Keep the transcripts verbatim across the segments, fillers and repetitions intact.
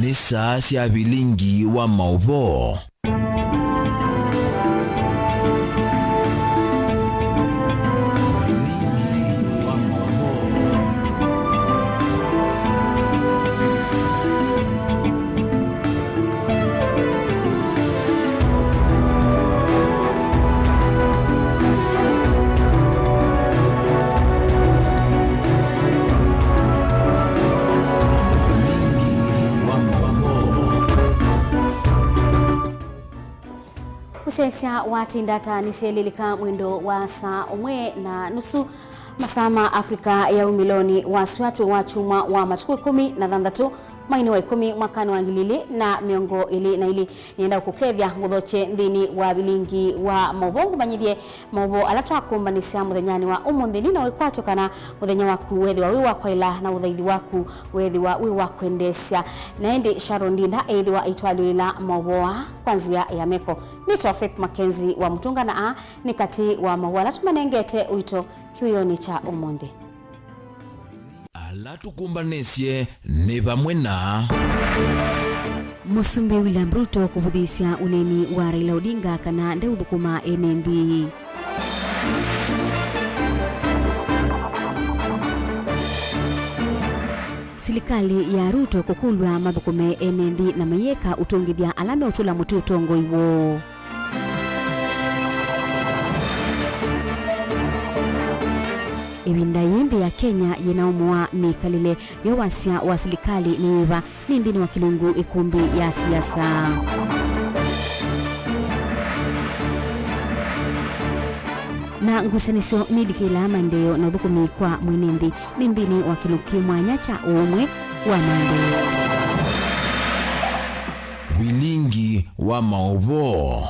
Nĩ saa sya vilingi wa maũvoo. Ũsyaĩĩsya watinda ta nĩsyelilika mwendo wa saa ũmwe na nusu, masaa ma Africa ya umĩlonĩ wa sua twĩ wa kyumwa wa matukũ ĩkũmi na thanthatũ, mweinĩ wa ĩkũmi, mwakanĩ wa ngili ilĩ na mĩongo ĩlĩ na ilĩ. Nĩenda kũkethya ngũthokye nthĩnĩ wa vilingi wa maũvoo, ngũmanyĩthye maũvoo ala twakũmbanĩsya mũthenyanĩ wa ũmũnthĩ. Nĩ na wĩkwatyo kana mũthenya waku wethĩwa wĩ wa kwaĩla na ũthaithi waku wethĩwa wĩ wa kwendeesya. Na ĩndĩ Sharon Ndinda ethĩwa aitwalyũlĩla maũvoo aa kwa nzĩa ya meko. Nĩtawa Faith Mackenzie wa Mũtũnga, na aa nĩ katĩ wa maũvoo ala tũmanengete ũito kĩwĩonĩ kya ũmũnthĩ. Ala tũkũmbanĩsye nĩ vamwe na. Mũsumbĩ William Ruto kũvũthĩĩsya ũneeni wa Raila Odinga kana ndeũthũkũma ene nthĩ. Silikalĩ ya Ruto kũkũlw'a mathũkũme ene nthĩ na mayĩka ũtũngĩthya ala meũtũla mũtĩ ũtongoi woo. Ĩvinda yĩĩ nthĩ ya Kenya yĩna ũmo wa mĩkalĩle yo, wasya wa silikalĩ nĩ wĩva? Nĩ nthĩnĩ wa kĩlungu ĩkũmbĩ ya siasa. Na ngusanĩsyo nilikĩlaa maendeeo na ũthũkũmi kwa mwene nthĩ nĩ nthĩnĩ wa kĩlungu kĩ mwanya kya ũũmwe wa maendeeo. Vilingi wa maũvoo.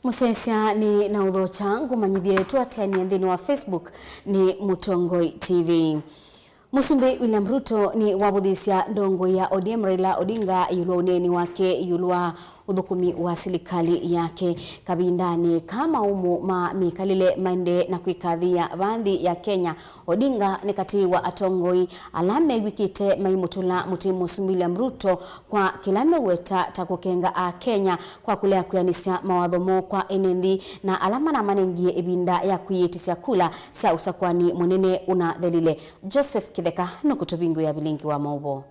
Mũsyaĩĩsya nĩ na ũthokya ngũmanyĩthye tũatĩanĩe nthĩnĩ wa Facebook nĩ Mũtongoi T V. Mũsumbĩ William Ruto nĩ wavũthĩĩsya ndongoi ya O D M Raila Odinga ĩũlũ wa ũneeni wake ĩũlũ wa ũthũkũmi wa silikalĩ yake. Kavindanĩ ka maũmũ ma mĩkalĩle maendee na kwĩkathĩĩa vaa nthĩ ya Kenya, Odinga nĩ katĩ wa atongoi ala mew'ĩkĩte maimũtũla mũtĩ Mũsumbĩ William Ruto kwa kĩla meũweta ta kũkenga Akenya kwa kũlea kwĩanĩsya mawatho moo kwa ene nthĩ na ala manamanengie ĩvinda ya kwĩyĩtĩsya kula sya ũsakũani mũnene ũnathelile. Joseph Kĩtheka nũkũtũvingũĩa vilingi wa maũvoo.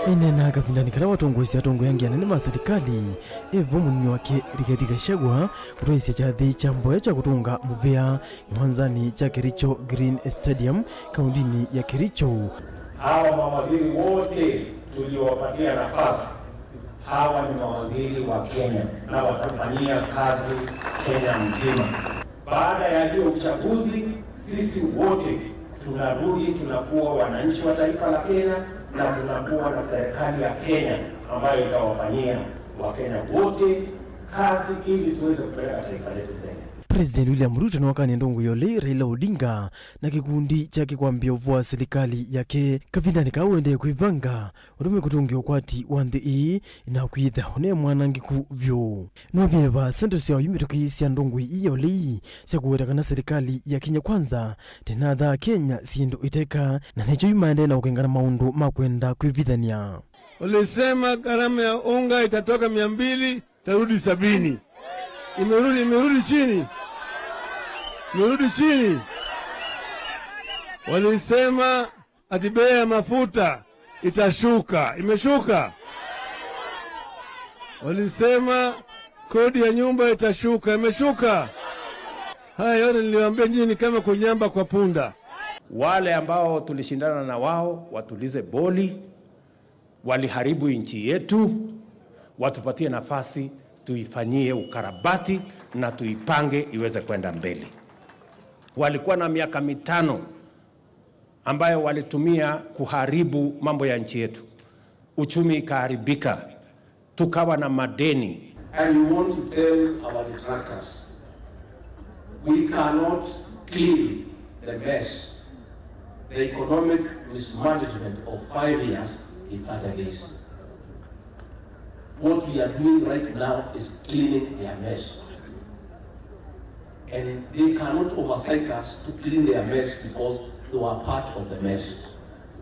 Ĩneenaa kavindanĩ kala watongoesya atongoi angĩ anene ma silikalĩ, e vo mũnini wake Rigathi Gachagua kũtwaĩĩsya kyathĩ kya mboya kya kũtũnga mũvea kĩwanzanĩ kya Kericho Green Stadium, kaũndĩnĩ ya Kericho. Hawa mawaziri wote tuliowapatia nafasi, hawa ni mawaziri wa Kenya na watafanyia kazi Kenya mzima. Baada ya hiyo uchaguzi, sisi wote tunarudi, tunakuwa wananchi wa taifa la Kenya na tunakuwa na serikali ya Kenya ambayo itawafanyia Wakenya wote kazi ili tuweze kupeleka taifa letu mbele. President William Ruto nĩwakanie ndongoi ya ũlei Raila Odinga na kĩkundi kyake kwambĩa ũvoo wa silikalĩ yake kavindanĩ kaa ũendee kwĩvanga ũndũ mekũtũngĩa ũkwati wa nthĩ ĩĩ na kwĩtha ũne mwanangĩku vyũ. Nũveva sendo sya oyu mĩtũkĩ sya ndongoi ii ya ũlei sya kũweta kana silikalĩ ya Kenya Kwanza ndĩnathaa Kenya syĩndũ ĩteka, na nĩkyo yu maendee na kũkengana maũndũ ma kwenda kwĩvithany'a. Walisema gharama ya unga itatoka mia mbili, tarudi sabini. Imerudi, imerudi chini. Imerudi chini. Walisema ati bei ya mafuta itashuka. Imeshuka? Walisema kodi ya nyumba itashuka. Imeshuka? Haya yote niliwaambia nyinyi ni kama kunyamba kwa punda. Wale ambao tulishindana na wao watulize boli, waliharibu nchi yetu, watupatie nafasi tuifanyie ukarabati na tuipange iweze kwenda mbele. Walikuwa na miaka mitano ambayo walitumia kuharibu mambo ya nchi yetu. Uchumi ikaharibika, tukawa na madeni. And we want to tell our detractors, we cannot clean the mess, the economic mismanagement of five years in thirty days. What we are doing right now is cleaning their mess. And they cannot oversight us to clean their mess because they were part of the mess.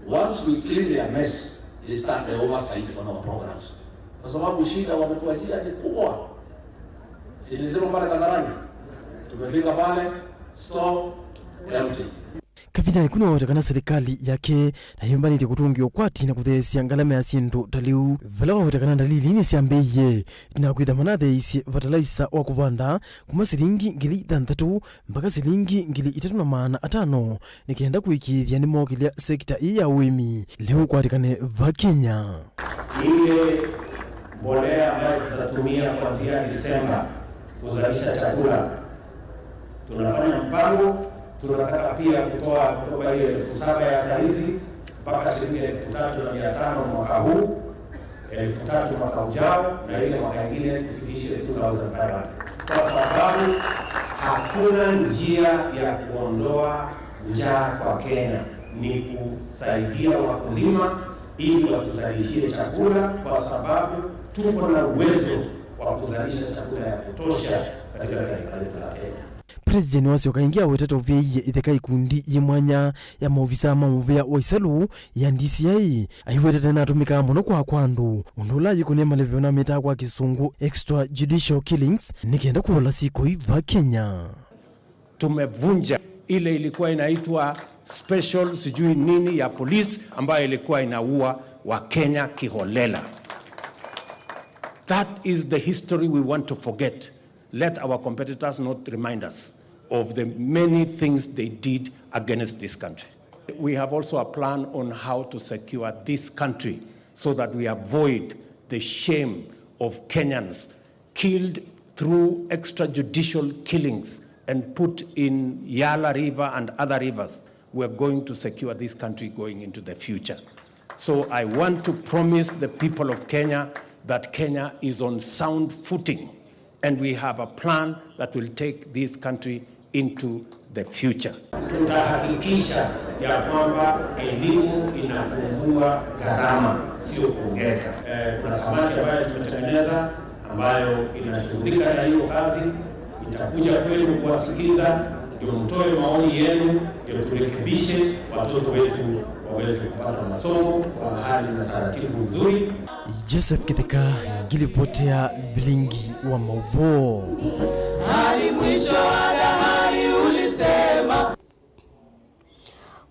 Once we clean their mess, they start the oversight on our programs. Kwa sababu shida wametuachia ni kubwa. Si ni zero pale Kasarani? Tumefika pale, store empty. Kavindanĩ kau nĩwaweta kana silikalĩ yake nayĩmbanĩtye kũtũngĩa ũkwati na kũtheesya ngalama ya syĩndũ ta lĩu, vala waweta kana ndalili nĩsyambĩĩie na kwĩtha manatheeisye vatalaisa wa kũvanda kuma silingi ngili thanthatũ mpaka silingi ngili itatũ na maana atano, nĩ kenda kũĩkĩĩthya nĩmokĩlya sekita ĩĩ ya ũĩmi lĩu ũkwatĩkane va Kenya. Ile mbolea ambayo tutatumia kuanzia Disemba kuzalisha chakula, tunafanya mpango, tunataka pia kutoa kutoka hiyo elfu saba ya saa hizi mpaka shilingi elfu tatu na mia tano mwaka huu, elfu tatu mwaka ujao, na ile mwaka ingine tufikishe two thousand five hundred. Kwa sababu hakuna njia ya kuondoa njaa kwa Kenya, ni kusaidia wakulima ili watuzalishie chakula, kwa sababu tuko na uwezo wa kuzalisha chakula ya kutosha katika taifa letu la Kenya. President wasyoka ĩngĩ awetete ũvĩĩie ĩtheka ikundi yĩ mwanya ya maovisaa ma mũvĩa wa isalũ ya D C I, aiwetete natũmĩkaa mũno kwa kwa andũ, ũndũ ũla ayĩkũnĩa malevyo na mĩtaa kwa Kĩsũngũ extrajudicial killings, nĩ kenda kũlola sikoi va Kenya. Tumevunja ile ilikuwa inaitwa special sijui nini ya polisi ambayo ilikuwa inaua wa Kenya kiholela. That is the history we want to forget. Let our competitors not remind us of the many things they did against this country. We have also a plan on how to secure this country so that we avoid the shame of Kenyans killed through extrajudicial killings and put in Yala River and other rivers. We are going to secure this country going into the future. So I want to promise the people of Kenya that Kenya is on sound footing and we have a plan that will take this country into the future. Tutahakikisha ya kwamba elimu inapungua gharama, sio kuongeza. Eh, kuna kamati ambayo tumetengeneza ambayo inashughulika na hiyo kazi, itakuja kwenu kuwasikiza, ndio mtoe maoni yenu, ndio turekebishe, watoto wetu waweze kupata masomo kwa hali na taratibu nzuri. Joseph Kĩtheka, ngilivotea vilingi wa maũvoo. Hadi mwisho wa dahari ulisema.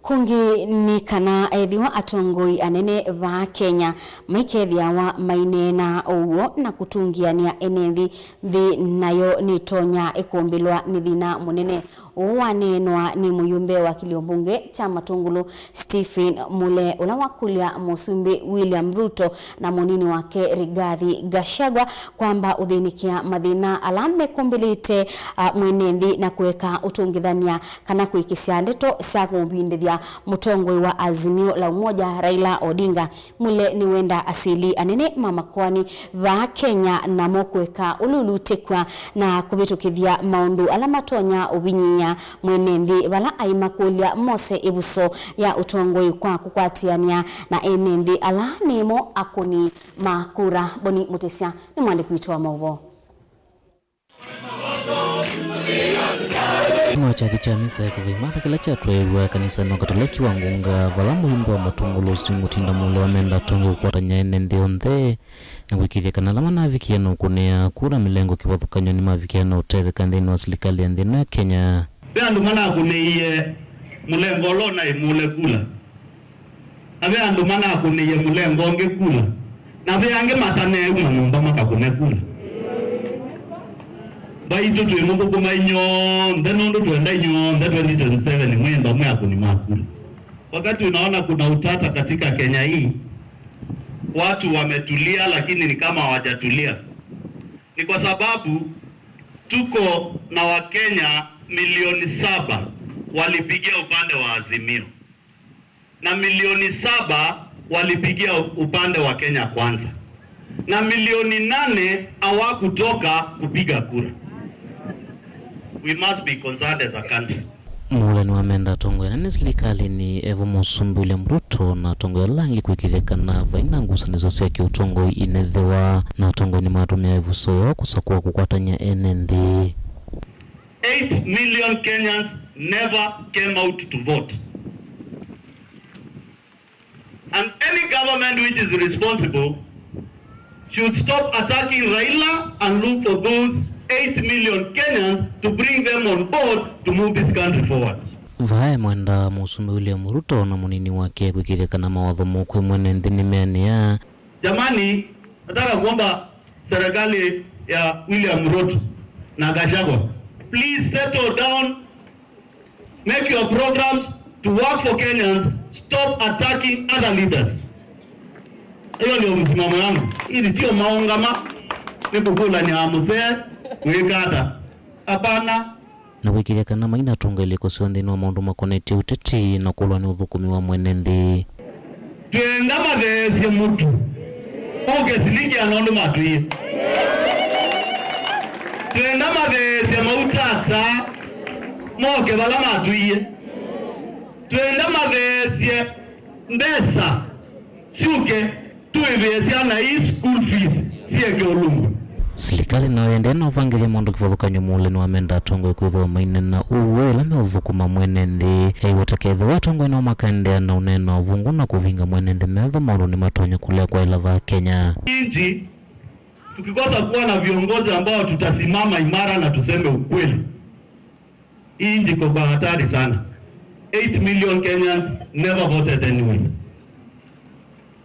Kũngĩ nĩ kana ethĩwa atongoi anene vaa Kenya maikethĩawa maineena ũw'o na kũtungĩanĩa ene nthĩ, nthĩ nayo nĩtonya ĩkũmbĩlwa nĩ thĩna mũnene. Ũũ waneenwa nĩ mũyũmbe wa kĩlio mbunge kya Matungulu Stephen Mule, ũla wakũlya Mũsumbĩ William Ruto na mũnini wake Rigathi Gachagua kwamba ũthĩnĩkĩa mathĩna ala mekũmbĩlĩte, a, mwene nthĩ na kũeka ũtũngĩthany'a kana kũĩkĩsya ndeto sya kũmũvindĩthya mũtongoi wa Azimio la Umoja Raila Odinga. Mule nĩwenda asili anene ma makoani vaa Kenya namo kũeka ũlulutĩkw'a na kũvĩtũkĩthya maũndũ ala matonya ũvinyĩĩa mwene nthĩ vala aimakũlya mose ĩvuso ya ũtongoi kwa kũkwatĩanĩa na ene nthĩ ala nĩmo akũni ma kura. Boni Mũtĩsya nĩ mwandĩki witũ wa maũvoo. Nĩ kyathĩ kya misa ya kĩvaimata kĩla kyatwaĩĩw'a kanisanĩ wa Katoleki wa Ngunga, vala mũyũmbe wa Matungulu Stephen Mutinda Mule wamenda atongoi kũkwatany'a ene nthĩ onthe na kũĩkĩĩthya kana ala manavikĩa na ũkũnĩa kura mĩlengo kĩvathũkany'o nĩmavikĩa na ũtetheka nthĩnĩ wa silikalĩ ya nthĩ ĩno ya Kenya. Ve andũ manakũnĩie mũlengo ũla ũnaĩ Mule kula. Na ve andũ manakũnĩie mũlengo ũngĩ kula, na ve angĩ mataneeuma nyũmba makakũne kula. Vaitũ twĩmũthũkũma inyw'onthe nũndũ twenda inyw'onthe twenty twenty-seven mwĩmba mwĩ akũni ma kula. Wakati unaona kuna utata katika Kenya hii, watu wametulia lakini ni kama hawajatulia. Ni kwa sababu tuko na Wakenya milioni saba walipigia upande wa Azimio. Na milioni saba walipigia upande wa Kenya Kwanza, na milioni nane hawakutoka kupiga kura. We must be concerned as a country. Mule nĩwamenda atongoi anene silikalĩnĩ evo Mũsumbĩ William Ruto na atongoi ala angĩ kũĩkĩĩthya kana vai na ngusanĩsyo sya kĩũtongoi inethĩwa na atongoi nĩmatũmĩa ĩvuso yoo kũsakũa kũkwatany'a ene nthĩ. Eight million Kenyans never came out to vote. And any government which is responsible should stop attacking Raila and look for those eight million Kenyans to bring them on board to move this country forward. Vaa e mwenda Mũsumbĩ William Ruto na mũnini wake kwĩkĩĩthya kana mawatho moo kwĩ mwene nthĩ nĩmeanĩa. Jamani, nataka kuomba serikali ya William Ruto na Gachagua, please settle down, make your programs to work for Kenyans, stop attacking other leaders. Hiyo ndio msimamo yangu. Ili sio maungama, ni kukula ni amuzee, kuikata. Hapana. Na kwĩkĩĩthya kana maina atongoi ilĩko syoo nthĩnĩ wa maũndũ makonetye ũteti na kũlwa nĩ ũthũkũmi wa mwene nthĩ. Twenda matheesye mũtu ũke silingi ana ũndũ matwĩe. Twenda matheesye mautata moke vala matwĩe. Twenda matheesye mbesa syũke tũĩvĩe syana ii school fees syĩke ũlũngũ. Silikalĩ nayo ĩendee na ũvangĩthya maũndũ kĩvathũkany'o mũũlĩ nĩwamenda atongoi kwĩthĩwa mainena ũw'o ĩla meũthũkũma mwene nthĩ. Aiweta kethĩwa atongoi nao makaendeea na ũneena ũvũngũ na kũvinga mwene nthĩ metho, maũndũ nĩmatonya kũlea kwaĩla vaa Kenya. Nchi, tukikosa kuwa na viongozi ambao tutasimama imara na tuseme ukweli, hii nchi iko kwa hatari sana. Eight million Kenyans never voted anyway.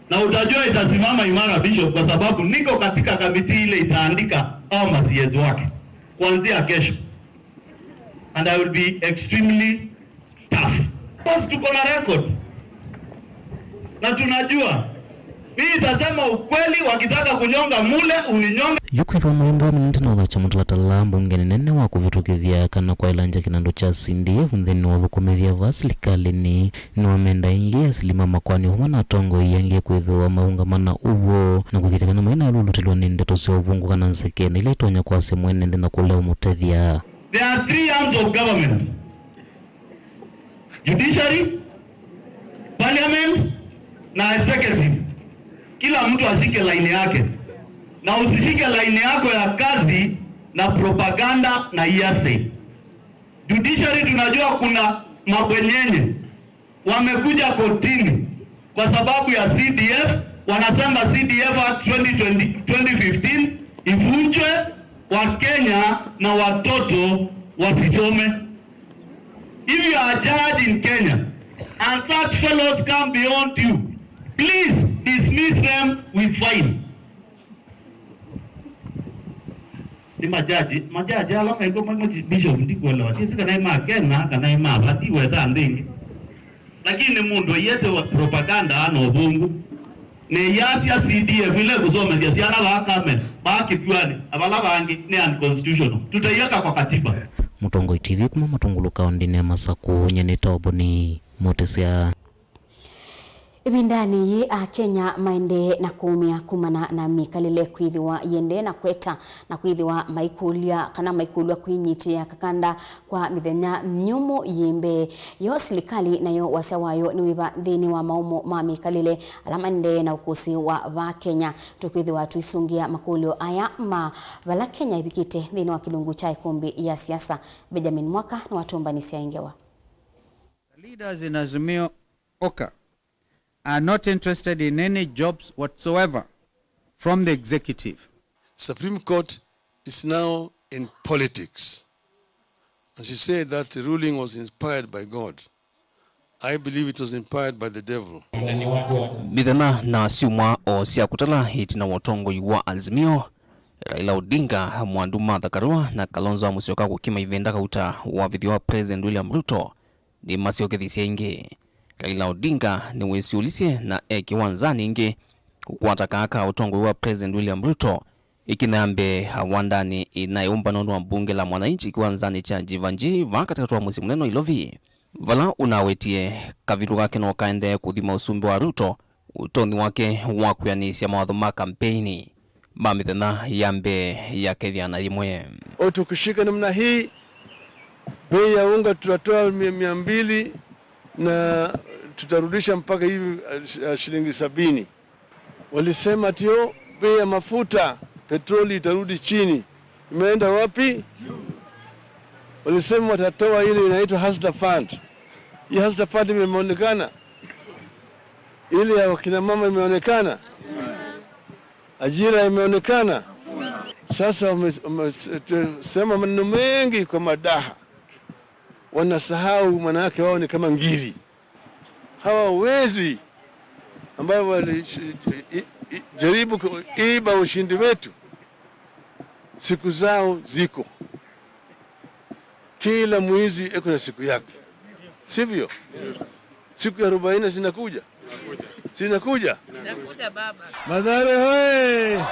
Na utajua itasimama imara, Bishop, kwa sababu niko katika kamiti ile itaandika hao ma C As wake kuanzia kesho. And I will be extremely tough. Because tuko na record. Na tunajua. Mimi nitasema ukweli, wakitaka kunyonga mule, uninyonge. Yu kwĩthĩwa mũyumbe wa miniti na ũthokya mũtalatala mbunge nene wa kũvĩtũkĩthya kana kwaĩlangya kĩnandũ kya C D F nthĩnĩ wa ũthũkũmĩthya vaa silikalĩnĩ, nĩwamenda aingĩ asilima makoani vamwe na atongoi angĩ kwĩthĩwa maũngama na ũw'o na kwĩkĩĩthya kana mainaĩlũlũtĩlwa nĩ ndeto sya ũvũngũ kana nzeke na ila itonya kwasya mwene nthĩ na kũlea ũmũtethya. There are three arms of government. Judiciary, parliament na executive. Kila mtu ashike laini yake, na usishike laini yako ya kazi na propaganda na hearsay. Judiciary, tunajua kuna mabwenyenye wamekuja kotini kwa sababu ya C D F, wanasema C D F Act twenty twenty, twenty fifteen ivunjwe, Wakenya na watoto wasisome. If you are a judge in Kenya and such fellows come beyond you, please dismiss them with fine. Nĩ majaji, majaji ala maitwa ma, ma bishop ndikuelewa. Sisi kana ma Kenya, kana ma vati weta ndingi. Lakini mũndũ aiete propaganda ana ũvũngũ. Nĩ yasya C D F ile kusomethya syana vaa Carmel, vaa Kithuani, na vala vangĩ nĩ unconstitutional. Tutaiweka kwa katiba. Mũtongoi T V kuma Matungulu kaũndĩnĩ ya Masakũ, nyie nĩ Toboni Mũtĩsya. Ĩvindanĩ yĩĩ, Akenya maendee na kũũmĩa kumana na mĩkalĩle kwĩthĩwa yĩendee na kweta na kwĩthĩwa maikũlya kana maikũlw'a kwĩnyitĩa kakanda kwa mĩthenya myũmũ yĩ mbee yoo. Silikalĩ nayo wasya wayo nĩ wĩva nthĩnĩ wa maũmo ma mĩkalĩle ala maendee na ũkũsĩ wa vaa Kenya? Tũkwĩthĩwa tũisũngĩa makũlyo aya ma vala Kenya ĩvikĩte nthĩnĩ wa kĩlungu kya ĩkũmbĩ ya siasa. Benjamin Mwaka nĩwatũmbanĩsya ĩ ngewa. The leaders in Azimio Oka are not interested in any jobs whatsoever from the executive. Supreme Court is now in politics. And she said that the ruling was inspired by God. I believe it was inspired by the devil. Mĩthenya na syumwa o sya kũtala ĩtina wa ũtongoi wa Azimio, Raila Odinga, Mwandu Martha Karua na Kalonzo Musyoka kũkima ivenda kauta wavĩthyo wa President William Ruto, nĩmasyokethisye ĩngĩ. Raila Odinga nĩwĩsyũlisye na e kĩwanzanĩ ĩngĩ kũkwata kaa ka ũtongoi wa President William Ruto, ĩkinya mbee awandanĩ ĩna ĩũmbano wa mbunge la mwananchi kĩwanzanĩ kya Jivanjee vaa katĩkatĩ wa mũsyĩ mũnene Nairobi, vala ũnawetie kavilũ kake no kaendee kũthima ũsumbĩ wa Ruto, ũtonyi wake wa kwĩanĩsya mawatho ma kampeini. Ma mĩthenya ya mbee ya kethĩana yĩmwe. O, tukishika namna hii, bei ya unga tutatoa mia, mia mbili na tutarudisha mpaka hivi, eh, shi-, eh, shilingi sabini. Walisema ati, "Oh, bei ya mafuta, petroli itarudi chini." Imeenda wapi? Walisema watatoa ile inaitwa Hustler Fund. Hii Hustler Fund imeonekana? Ile ya wakina mama imeonekana? Ajira imeonekana? Sasa wame-, wamesema maneno mengi kwa madaha, wanasahau manake wao ni kama ngiri. Hawa wezi ambao walijaribu kuiba ushindi wetu, siku zao ziko. Kila mwizi eko na siku yake, sivyo? Siku ya arobaini zinakuja, zinakuja. Mathare hoye!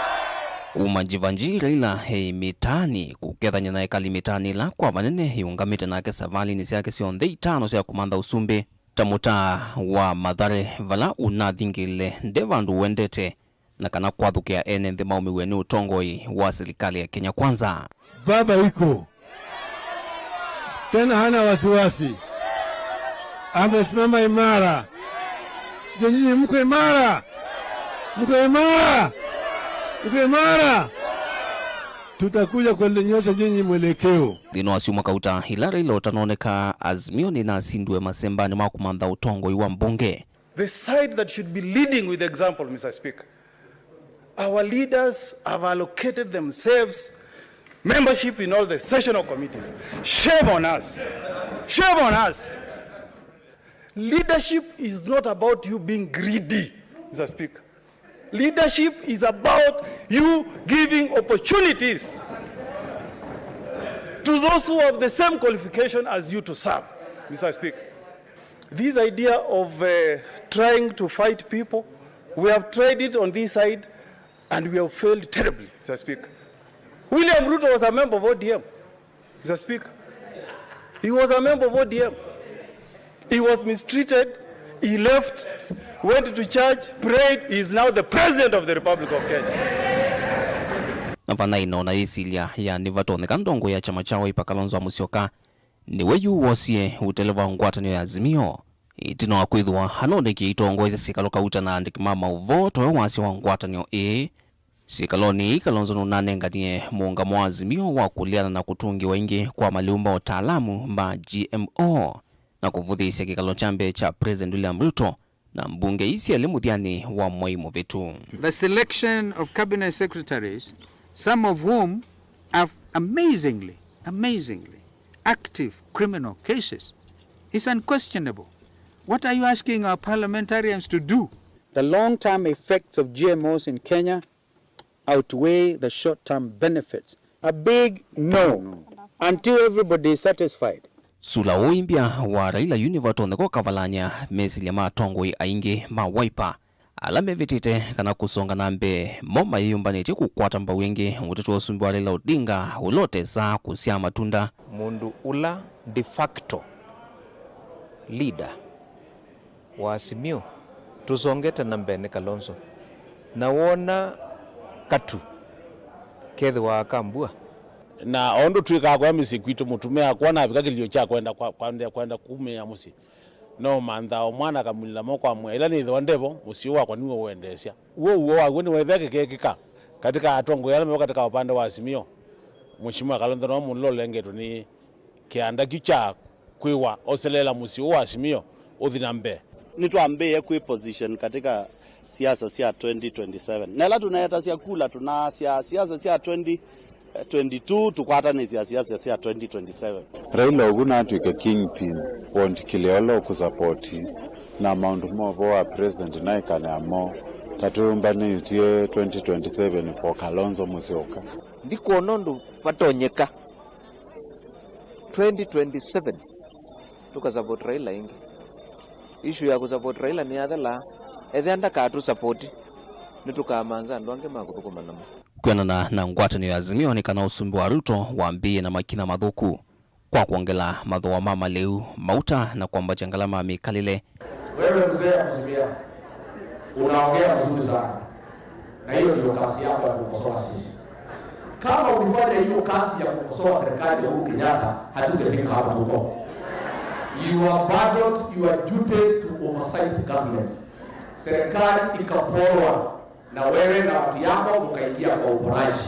Kuma Jivanjii Raila e mĩtaanĩ kũkethany'a na ekali mĩtaanĩ ĩla kwa vanene ĩũngamĩte nake savalĩnĩ syake syonthe itano sya kũmantha ũsumbĩ, ta mũtaa wa Mathare vala ũnathingĩle nde vandũ ũendete, na kana kwathũkĩa ene nthĩ maũmĩw'e nĩ ũtongoi wa silikalĩ ya Kenya Kwanza. Baba iko. Tena hana wasiwasi. Amesimama imara. Je, nyinyi mko imara? Mko imara? Mko imara? Tutakuja kulinyosha nyinyi mwelekeo. Nthĩnĩ wa syumwa kauta ila Raila ũtanooneka, Azimio nĩnasindwe masembanĩ ma kũmantha ũtongoi wa mbunge. The side that should be leading with example, Mister Speaker. Our leaders have allocated themselves membership in all the sessional committees. Shame on us. Shame on us. Leadership is not about you being greedy, Mister Speaker. Leadership is about you giving opportunities to those who have the same qualification as you to serve, Mister Speaker. This idea of, uh, trying to fight people, we have tried it on this side and we have failed terribly, Mister Speaker. William Ruto was a member of O D M, Mister Speaker. He was a member of O D M. He was mistreated. He left, went to church, prayed. He is now the president of the Republic of Kenya. Na vanaĩ na ona yĩsilya ya nĩvatonyeka ndongo ya kyama kya Wiper Kalonzo Musyoka nĩwe yu wosie ũtele wa ngwatanĩo ya Azimio. Ĩtina wa kwĩthĩwa anondekie itongoesya syĩkalo kauta na andĩki ma maũvoo towe wasya wa ngwatanĩo ĩĩ, syĩkalonĩ ii Kalonzo nũnanenganie mũũngamo wa Azimio wa kũleana na kũtũngĩwa ĩngĩ kwa malĩu ma ũtaalamu ma G M O na kũvũthĩĩsya kĩkalo kya mbee kya President William Ruto na mbunge ii syelĩ mũthyanĩ wa mwei mũvĩtu. The selection of cabinet secretaries, some of whom have amazingly, amazingly active criminal cases, is unquestionable. What are you asking our parliamentarians to do? The long-term effects of G M Os in Kenya outweigh the short-term benefits. A big no, until everybody is satisfied. Sula ũimbya wa Raila yu nĩvatonyeka ũkavalany'a mesilya ma atongoi aingĩ ma Wiper ala mevĩtĩte kana kũsonga na mbee mo mayĩyũmbanĩtye kũkwata mbau ĩngĩ ũteti wa ũsumbĩ wa Raila Odinga ũla ũtesaa kũsyaa matunda. Mũndũ ũla de facto leader wa Azimio, tũsongete na mbee nĩ Kalonzo. Na wona katu kethĩwa ka mbua. Na o ũndũ twĩkaa kũya mĩsyĩ kwitũ, mũtumĩa akwona avika kĩlio kya kwenda kwa, kwenda, kwenda kumĩĩa mũsyĩ, no mantha o mwana akamulila moko amwĩa, ĩla nĩthĩwa ndevo, mũsyĩ ũũ wakwa nĩw'o ũendeesya. W'o ũw'o wakw'o nĩwethĩa kĩkekĩka katika atongoi ala mevo katika upande wa Azimio. Mheshimiwa Kalonzo no mũlũla ũlengetwe nĩ kĩanda kyu kya kwĩwa oseleela mũsyĩ ũũ wa Azimio ũthi na mbee. Nĩtwambĩĩe kwĩ position katika siasa sya twenty twenty-seven. Na ĩla tũneetasya kula, tũnaasya siasa sya twenty twenty-two, tũkwatanĩsya siasa sya twenty twenty-seven. Raila ũvu natw'ĩke kingpin, wondikile ũla ũkũsapoti, na maũndũ ma ũvoo wa president naĩkane amo, ta twĩũmbanĩtye twenty twenty-seven for Kalonzo Musyoka. Ndikwona ũndũ vatonyeka twenty twenty-seven tũkasupport Raila ĩngĩ. Issue ya kũsupport Raila nĩyathela, ethĩa ndakatũsupport, nĩtũkamanza andũ angĩ ma kũthũkũma namo. Kwĩanana na ngwatanĩo ya Azimio nĩ kana ũsumbĩ wa Ruto wambĩĩe na makinya mathũku kwa kwongela mathooa ma malĩu, mauta na kwambatya ngalama ya mĩkalĩle. Wewe mzee ya Azimio, unaongea mzuri sana. Na hiyo ndio kazi yako ya kukosoa sisi. Kama ulifanya hiyo kazi ya kukosoa serikali ya Uhuru Kenyatta, hatungefika hapa tuko. You abandoned your duty to oversight government. Serikali ikaporwa na wewe na watu yako mkaingia kwa uporaji.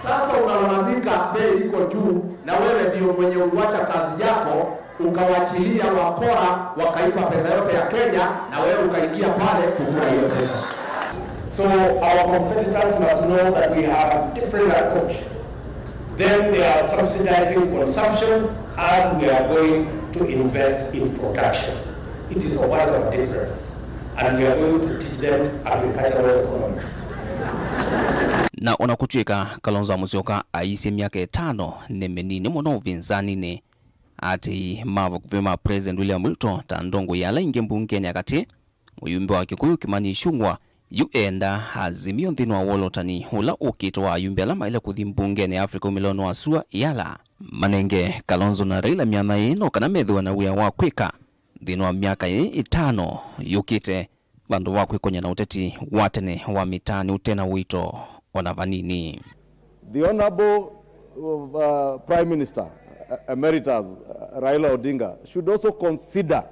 Sasa unalalamika bei iko juu, na wewe ndio mwenye uliwacha kazi yako, ukawachilia wakora wakaiba pesa yote ya Kenya, na wewe ukaingia pale kukula hiyo pesa. So our competitors must know that we have a different approach. Then they are subsidizing consumption as we are going to invest in production. It is a world of difference. And we are going to teach them agricultural economics. Na ona kũtw'ĩka Kalonzo Musyoka aisye myaka ĩtano nĩ mĩnini mũno ũvinzaninĩ, atĩĩi ma vakuvĩ ma President William Ruto ta ndongoi ala ingĩ mbungenĩ ya katĩ, mũyumbe wa Kikuyu Kimani Ichung'wa yu eenda Azimio nthĩnĩ wa wolotani ũla ũkĩte wa ayumbe ala maĩle kũthi mbungenĩ ya Africa umĩlonĩ wa sua Yala, manenge Kalonzo na Raila myanya ĩĩ, no kana methĩwe na wĩa wa kwĩka nthĩnĩ wa myaka ĩĩ ĩtano yũkĩte, vandũ va kwĩkony'a na ũteti wa tene wa mĩtaanĩ ũte na ũito o na vanini. The Honorable, uh, Prime Minister, uh, Emeritus, uh, Raila Odinga should also consider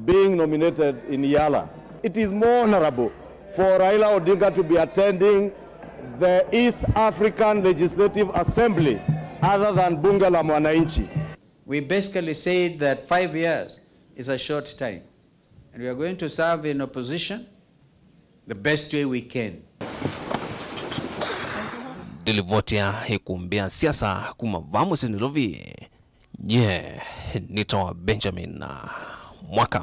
being nominated in Yala. It is more honorable for Raila Odinga to be attending the East African Legislative Assembly other than Bunge la Mwananchi. We basically said that five years is a short time, and we are going to serve in opposition the best way we can. Ndilivoti ya ĩkumbĩ ya siasa kuma vaa mũsyĩ Nairobi, nye nĩtawa Benjamin Mwaka.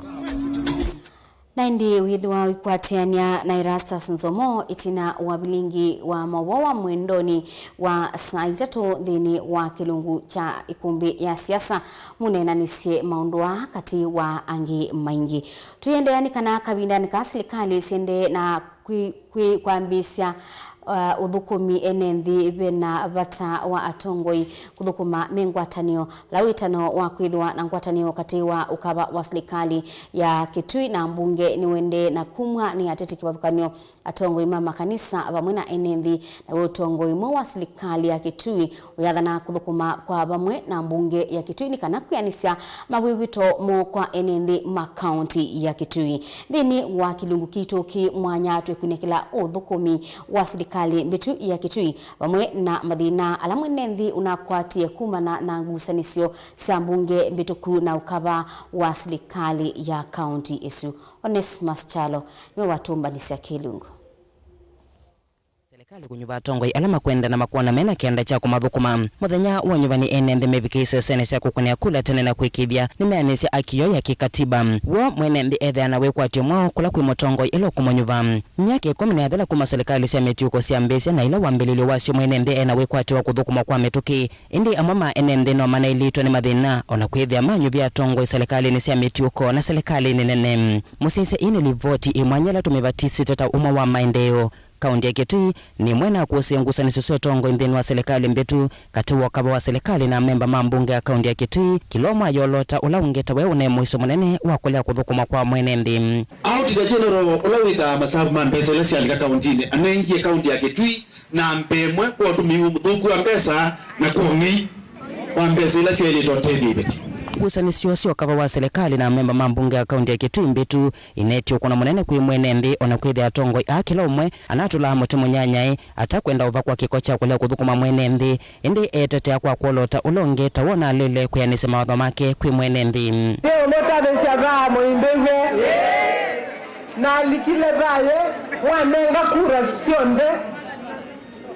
Na ĩndĩ wĩthĩwa ũikwatĩanĩa na Erastus Nzomo ĩtina wa vilingi wa maũvoo wa mwendonĩ wa saa itatũ nthĩnĩ wa kĩlungu kya ĩkumbĩ ya siasa, mũneenanĩsye maũndũ aa katĩ wa angĩ maingĩ. Tũiendeea nĩ kana kavindanĩ kaa silikalĩ siendee na kwĩ, kwĩ, kwambĩĩsya, uh, ũthũkũmi ene nthĩ, ve na vata wa atongoi kũthũkũma me ngwatanĩo. Vala wĩtano wa kwĩthĩwa na ngwatanĩo katĩ wa ũkava wa silikalĩ ya Kitui na mbunge nĩwendee na kumw'a nĩ ateti kĩvathũkany'o, atongoi ma makanisa vamwe na ene nthĩ, naw'o ũtongoi mweũ wa silikalĩ ya Kitui ũyathana kũthũkũma kwa vamwe na mbunge ya Kitui nĩ kana kwĩanĩsya mawĩw'ĩto moo kwa ene nthĩ ma kaunti ya Kitui. Nthĩnĩ wa kĩlungu kitũ kĩ mwanya, twĩkunĩkĩla ũthũkũmi wa silikalĩ mbĩtu ya Kitui vamwe na mathĩna ala mwene nthĩ ũnakwatie kumana na ngusanĩsyo sya mbunge mbĩtũku na ũkava wa silikalĩ ya kaunti ĩsu. Onesmus Kyalo nĩwe watũmbanĩsya kĩlungu. Silikalĩ kũnyuva atongoi ala makwenda na makwona mena kĩanda kya kũmathũkũma. Mũthenya wa ũnyuvani, ene nthĩ mevikĩe isesenĩ sya kũkũnĩa kula tene na kũĩkĩĩthya nĩmeanĩsya haki yoo ya kĩkatiba. W'o mwene nthĩ ethĩawa na wĩkwatyo mwaũ kũla kwĩ mũtongoi ĩla ũkũmũnyuva? Myaka ĩkũmi na yathela kuma silikalĩ sya mĩtiũko syambĩĩsya, na ĩla wambĩlĩlyo wasyo mwene nthĩ e na wĩkwatyo wa kũthũkũmwa kwa mĩtũkĩ. Ĩndĩ amwe ma ene nthĩ no manaĩlĩtwe nĩ mathĩna, o na kwĩthĩa manyuvie atongoi silikalĩnĩ sya mĩtiũko na silikalĩnĩ nene. Mũsyaĩĩsya, ĩĩ nĩ livoti ĩ mwanya ĩla tũmĩvatisĩte ta ũmwe wa maendeeo. Kaunti ya Kitui nĩ ĩmwe na kũsĩ ngusanĩsyo sya ũtongoi nthĩnĩ wa silikalĩ mbĩtu, katĩ wa ũkava wa silikalĩ na amemba ma mbunge ya kaunti ya Kitui, kĩla ũmwe ayolota ũla ũngĩ ta we ũne mũisyo mũnene wa kũlea kũthũkũma kwa mwene nthĩ. Auditor General ũla wĩkaa masavu ma mbesa ila syalika kauntinĩ anengie kaunti ya Kitui namba ĩmwe kwa ũtũmĩi mũthũku wa mbesa na kwa ũng'ei wa mbesa ila syaĩlĩte ũtethya iveti. Ngusanĩsyo sya ũkava wa silikalĩ na amemba ma mbunge ya kaunti ya Kitui mbĩtu ineetie ũkũno mũnene kwĩ mwene nthĩ, o na kwĩthĩa atongoi aa kĩla ũmwe anatũlaa mũtĩ mũnyanyae, atakwenda ũvakwa kĩko kya kũlea kũthũkũma mwene nthĩ, ĩndĩ etetea kwa kwolota ũla ũngĩ ta wona alĩle kwĩanĩsya mawatho make kwĩ mwene nthĩ. Nĩ ũmũtavĩsya vaa mũimbĩw'e, nalikile vaa ye mwanenga kura syonthe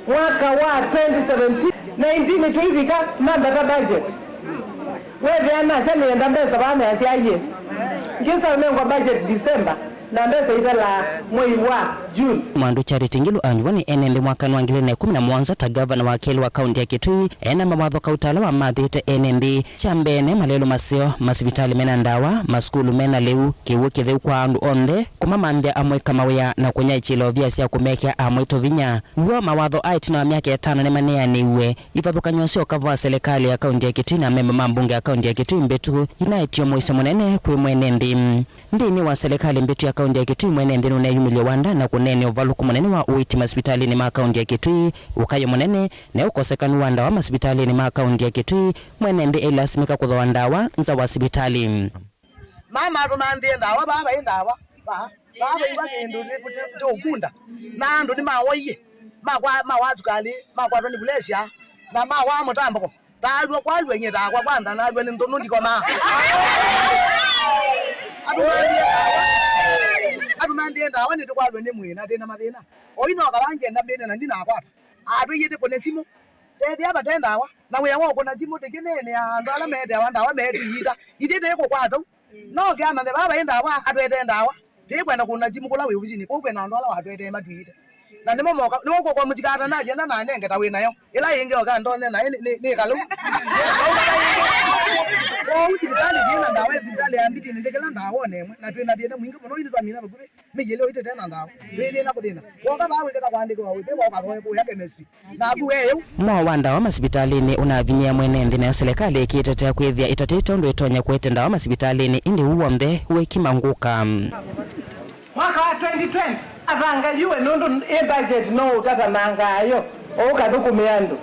mwaka wa twenty seventeen, nineteen tũivika nambata budget. Wethĩa nasya nĩenda mbesa vaa, nasya aiye. Ngĩsa ũnengwa budget December, na mbesa ithelaa mwei wa June. Mwandu Charity Ngilu anyuvwa nĩ ene nthĩ mwakanĩ wa ngili ilĩ na ĩkũmi na mũonza ta ngavana wa kelĩ wa kaunti ya Kitui, ena mawatho kauta ala wamathĩte ene nthĩ. Kya mbee, nĩ malelũ maseo, masivitalĩ mena ndawa, masukulu mena lĩu, kĩw'ũ kĩtheu kwa andũ onthe, kũmamanthĩa amũika mawĩa na kũnyaĩkĩla ovia sya kũmekĩa amũitũ vinya. W'o mawatho a ĩtina wa myaka ĩtano nĩmaneanĩiw'e. Ivathũkany'o sya ũkava wa silikalĩ ya kaunti ya Kitui na amemba ma mbunge ya kaunti ya Kitui mbĩtu inaetie mũisyo mũnene kwĩ mwene nthĩ. Nthĩnĩ wa silikalĩ mbĩtu ya kaunti ya Kitui, mwene nthĩ nũneeyumĩlye wanda na kũneenea ũvalũku mũnene wa ũiiti masivitalĩnĩ ma kaunti ya Kitui, ũkayũ mũnene, na ũkosekanu wa ndawa masivitalĩnĩ ma kaunti ya Kitui. Mwene nthĩ ailasimĩka kũthooa ndawa nza wa sivitalĩ. Mama atũmanthie ndawa, vaa vai ndawa, vaa, vaa vaiwa kĩndũ nĩ kũte, kũte ũkunda, na andũ nĩmawaie. makwa, mawa sukalĩ, makwatwa nĩ vulesya, na mawa mũtambũko. Taalw'a kwalw'a nyie takwa kwantha nalw'a nĩ nthũnũ ndikomaa. Atũmandie ndawa, atũmandie ndawa nĩtũkwalw'a nĩ mwĩĩ na ndĩ na mathĩna. Oyu no kavange na mbĩne na ndinakwata. Atwĩie tũkũne simũ. Tethĩa vate ndawa. Na wĩa wa ũkũna simũ tĩkĩneenea andũ ala meteawa ndawa metũiita. Ithyĩ tĩkũkwata. No kĩamanthe vaa vai ndawa, atwetee ndawa. Tĩkwenda kũna simũ kũla wĩ ovisinĩ, kũu kwĩna andũ ala watwetee matwĩĩte. Na nĩmo moka, nĩmo kũkwa mũsikata na agenda na anenge ta wĩ nayo. Ĩla ĩngĩ oka ndone naĩ nĩ, nĩ, nĩ ĩkalũ. Kwoou sivitalĩ syĩ na ndawa, sivitalĩ ya Mbitini ndĩ kĩla ndawa o na ĩmwe, na twĩ na thĩna mwingĩ mũno, ĩndĩ twamina vakuvĩ mĩĩ ĩlĩ ĩtete na ndawa. Twĩ thĩna kũthĩna. Woka vaa wĩkĩta kwandĩkĩwa ũthĩ, woka kũya chemistry. Naku we yu. Mwao wa ndawa masivitalĩnĩ ũnavinyĩĩa mwene nthĩ, nayo silikalĩ ĩkĩtetea kwĩthĩa ĩtatĩte ũndũ ĩtonya kũete ndawa masivitalĩnĩ, ĩndĩ ũu w'onthe wĩkima ngũka. Mwaka wa twenty twenty, athanga yu we nũndũ ĩ budget no ũtatanangaa yo, o ũkathũkũmĩa andũ.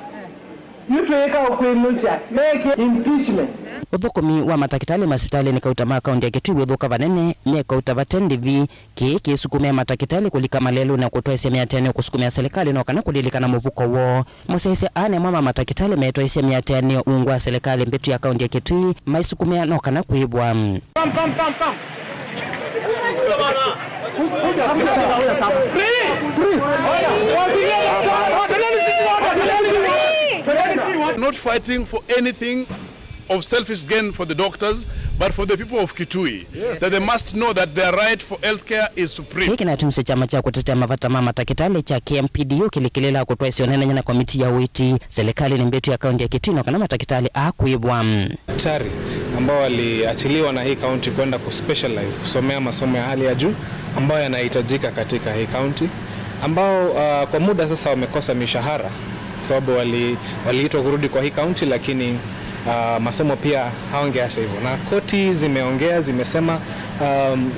Yu twĩĩka ũkwĩnũkya, meke impeachment. Ũthũkũmi wa matakĩtalĩ masivitalĩnĩ kauta ma kaũntĩ ya Kitui wĩthũka vanene, me kauta vate ndĩvi. Kĩĩ kĩsukumĩa matakĩtalĩ kũlika malelũnĩ na kũtwaĩsya mĩatĩanĩo kũsukumĩa silikalĩ no kana kũlilikana mũvuko woo. Mũsyaĩĩsya aa nĩ amwe ma matakĩtalĩ metwaĩsye mĩatĩanĩo ungu wa silikalĩ mbĩtu ya kaũntĩ ya Kitui maisukumĩa no kana kwĩvwa. Come, come, come, come. Not fighting for anything of selfish gain for the doctors, but for the people of Kitui, yes, that they must know that their right for healthcare is supreme. Kĩĩ kĩnatumisye kyama kya kũtetea mavata ma matakĩtalĩ kya K M P D U kĩlikĩlĩla kũtwaĩsya ũneenany'a na komiti ya ũiiti silikalĩnĩ mbĩtu ya kaũntĩ ya Kitui no kana matakĩtalĩ aa kwĩvwa. Daktari ambao waliachiliwa na hii kaunti kwenda kuspecialize, kusomea masomo ya hali ya juu ambayo yanahitajika katika hii kaunti, ambao, uh, kwa muda sasa wamekosa mishahara kwa sababu wali-, waliitwa kurudi kwa hii kaunti, lakini, uh, masomo pia hawangeacha hivyo. Na koti zimeongea, zimesema, um,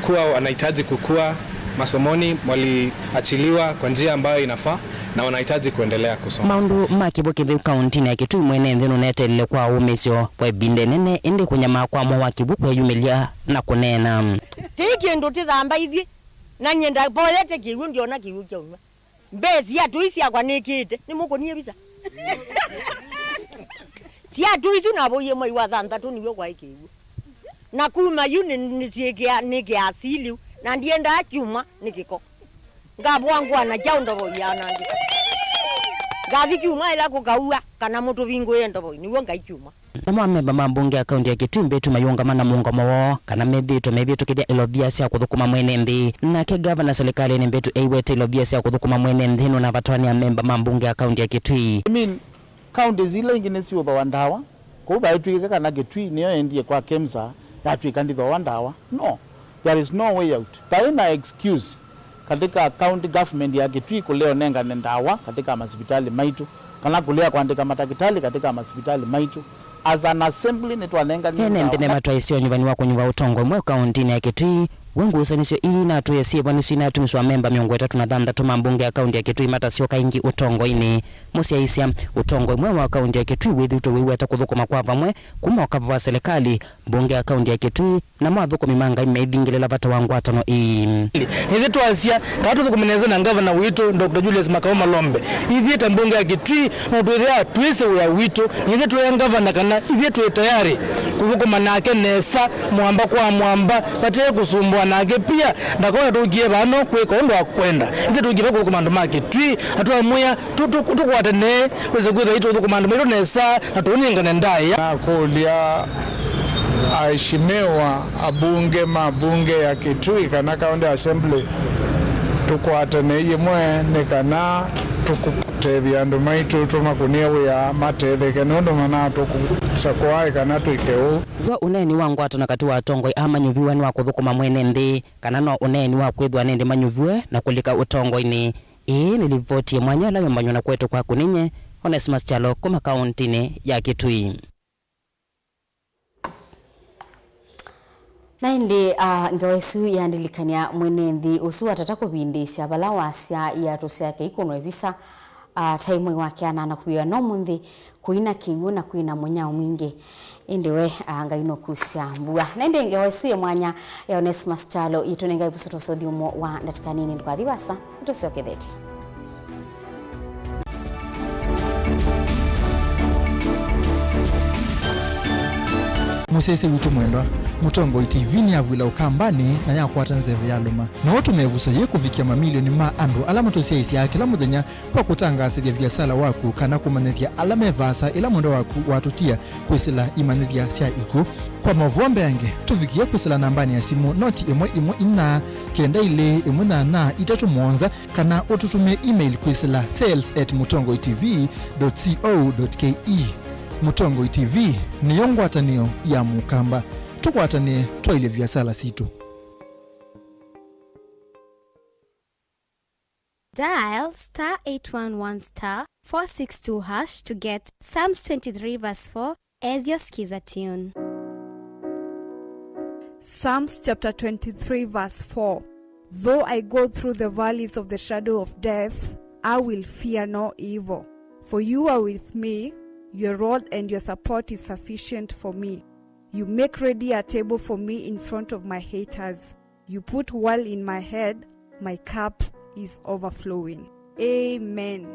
kuwa wanahitaji kukua masomoni, waliachiliwa kwa njia ambayo inafaa na wanahitaji kuendelea kusoma. Maũndũ ma kĩvo kĩtheu kaũntĩnĩ ya Kitui, mwene nthĩ nũneteelile kwa ũmĩsyo kwa ĩvinda ĩnene, ĩndĩ kũnyamaa kwa mwa wa kĩw'ũ kweyumĩlya na kũneena. Ti kĩndũ tĩthamba ithyĩ, na nyie ndavoyete kĩw'ũ, ndiona kĩw'ũ kyauma. Mbee siatũ ii syakwa nĩkĩĩte, nĩmũkũnie visa? Siatũ isu navoie mwai wa thanthatũ nĩw'o kwaĩ kĩw'ũ. Na kuma yu nĩ, nĩsyĩkĩa, nĩkĩaa siliu, na ndiendaa kyumwa nĩ kĩko. Ngavũa ngũa na kyaũ ndovoi yanangĩka. Ngathi kyumwa ĩla kũkaua, kana mũtũvingũĩe ndovoi, nĩw'o Ngai kyumwa. Namo amemba ma mbunge ya kaunti ya Kitui mbĩtu mayũngama na mũũngamo woo kana methĩĩtwe mevĩtũkĩthya ilovia sya kũthũkũma mwene nthĩ. Nake ngavana silikalĩnĩ mbĩtu eiweta ilovia sya kũthũkũma mwene nthĩ nũnavatwa nĩ amemba ma mbunge ya kaunti ya Kitui. I mean, counties ila ingĩ nĩsiũthooa ndawa, kũu vaitw'ĩkĩka kana Kitui nĩyo yendie kwa KEMSA yatw'ĩka ndĩthooa ndawa. No, there is no way out. Vai na excuse katika county government ya Kitui kũlea ũnengane ndawa katika masivitali maitũ, kana kũlea kũandĩka matakĩtalĩ katika masivitali maitũ. As an assembly, nĩtwanenganie. Ene ndawa. Nthĩ nĩmatwaĩsye ũnyuvani wa kũnyuva ũtongoi mweũ kauntinĩ ya Kitui. We ngusanĩsyo ii inatwĩe syĩvo nĩsyo inatumiswa amemba mĩongo ĩtatũ na thanthatũ ma mbunge ya kaunti ya Kitui matasyoka ĩngĩ ũtongoinĩ. Mũsyaĩĩsya, ũtongoi mweũ wa kaunti ya Kitui wĩthĩĩtwe wĩweta kũthũkũma kwa vamwe kuma ũkava wa silikalĩ, mbunge ya kaunti ya Kitui, namo athũkũmi ma Ngai meivingĩlĩla vata wa ngwatano ĩĩ. Nĩthyĩ twasya kana tũthũkũme nesa na ngavana witũ, Doctor Julius Makau Malombe. Ithyĩ ta mbunge ya Kitui, no twĩthĩaa twĩsĩ wĩa witũ. Nĩthyĩ twĩa ngavana kana ithyĩ twĩ tayarĩ kũthũkũma nake nesa, mwamba kwa mwamba, vate kũsumbũa nake pia. Ndakona tũkie vano kwĩka ũndũ wa kwenda. Ithyĩ tũkie va kũthũkũma andũ ma Kitui, na twamwĩa tũ-, tũ-, tũkwatane, wĩse kwĩthwa itũthũkũma andũ maitũ nesa, na tũnengane ndaĩa. Nakũlya aheshimiwa abunge ma bunge ya Kitui kana County Assembly, tũkwatane yĩmwe nĩ kana tũkũtethya andũ maitũ, tũmakũnĩe wĩa matetheke, nũndũ manatũkũsa kwaĩ kana twĩke ũu. W'o ũneeni wa ngwatano katĩ wa atongoi aa manyuviwe nĩ wa kũthũkũma mwene nthĩ, kana no ũneeni wa kwĩthwa nĩndĩ manyuvw'e na kũlika ũtongoinĩ? Ĩĩ nĩ livoti ya mwanya ĩla yũmbanywa na kũetwa kwaku nĩ nyie, Onesmus Kyalo, kuma kauntinĩ ya Kitui. Na ĩndĩ, ah, ngewa ĩsu yandilikany'a mwene nthĩ ũsu watata kũvindĩĩsya vala wasya iatũ syake ikũnwe visa, ah, ta ĩmwe wa kĩana na kũvĩwa no mũnthĩ kũina kĩw'ũ na kwĩna mũnyao mwingĩ. Ĩndĩ we, ah, Ngai nũkusya mbua. Na ĩndĩ ngewa ĩsu ya mwanya ya Onesmus Kyalo yĩtũnenga ĩvuso twosa ũthyũmũo wa ndatĩka nini ndũkathi vasa, nĩtũsyokethetye. Mũsyaĩĩsya witũ mwendwa, Mũtongoi T V nĩyavw'ĩla Ũkambanĩ na yakwata nzeve ya lũma. No ũtũme ĩvuso yĩĩ kũvikĩa mamilioni ma andũ ala matũsyaĩĩsyaa kĩla mũthenya kwa kũtangaasĩthya viasala waku kana kũmanyĩthya ala me vaasa ĩla mwendwa waku watũtia kwĩsĩla imanyĩthya sya ikw'ũ. Kwa maũvoo mbeange, tũvikĩe kwĩsĩla nambanĩ ya simũ noti ĩmwe ĩmwe inya kenda ilĩ ĩmwe nyanya itatũ mũonza, kana ũtũtũmĩe email kwĩsĩla sales at mutongoi T V dot co dot K E. Mũtongoi T V nĩyo ngwatanĩo ya Mũkamba. Tũkwatanĩe twaĩlye viasala sitũ. Dial star eight one one star four six two hash to get Psalms twenty-three verse four as your Skiza tune. Psalms chapter twenty-three, verse four. Though I go through the valleys of the shadow of death, I will fear no evil. For you are with me, your rod and your support is sufficient for me. You make ready a table for me in front of my haters. You put oil in my head, my cup is overflowing. Amen.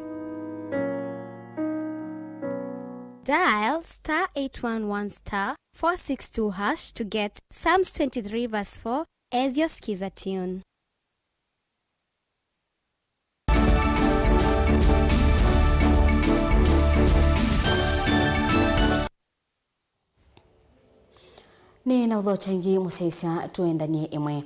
Dial star eight one one star four six two hash to get Psalms twenty-three verse four as your Skiza tune. Nĩ na ũthokya ĩngĩ mũsyaĩĩsya tũendanie ĩmwe.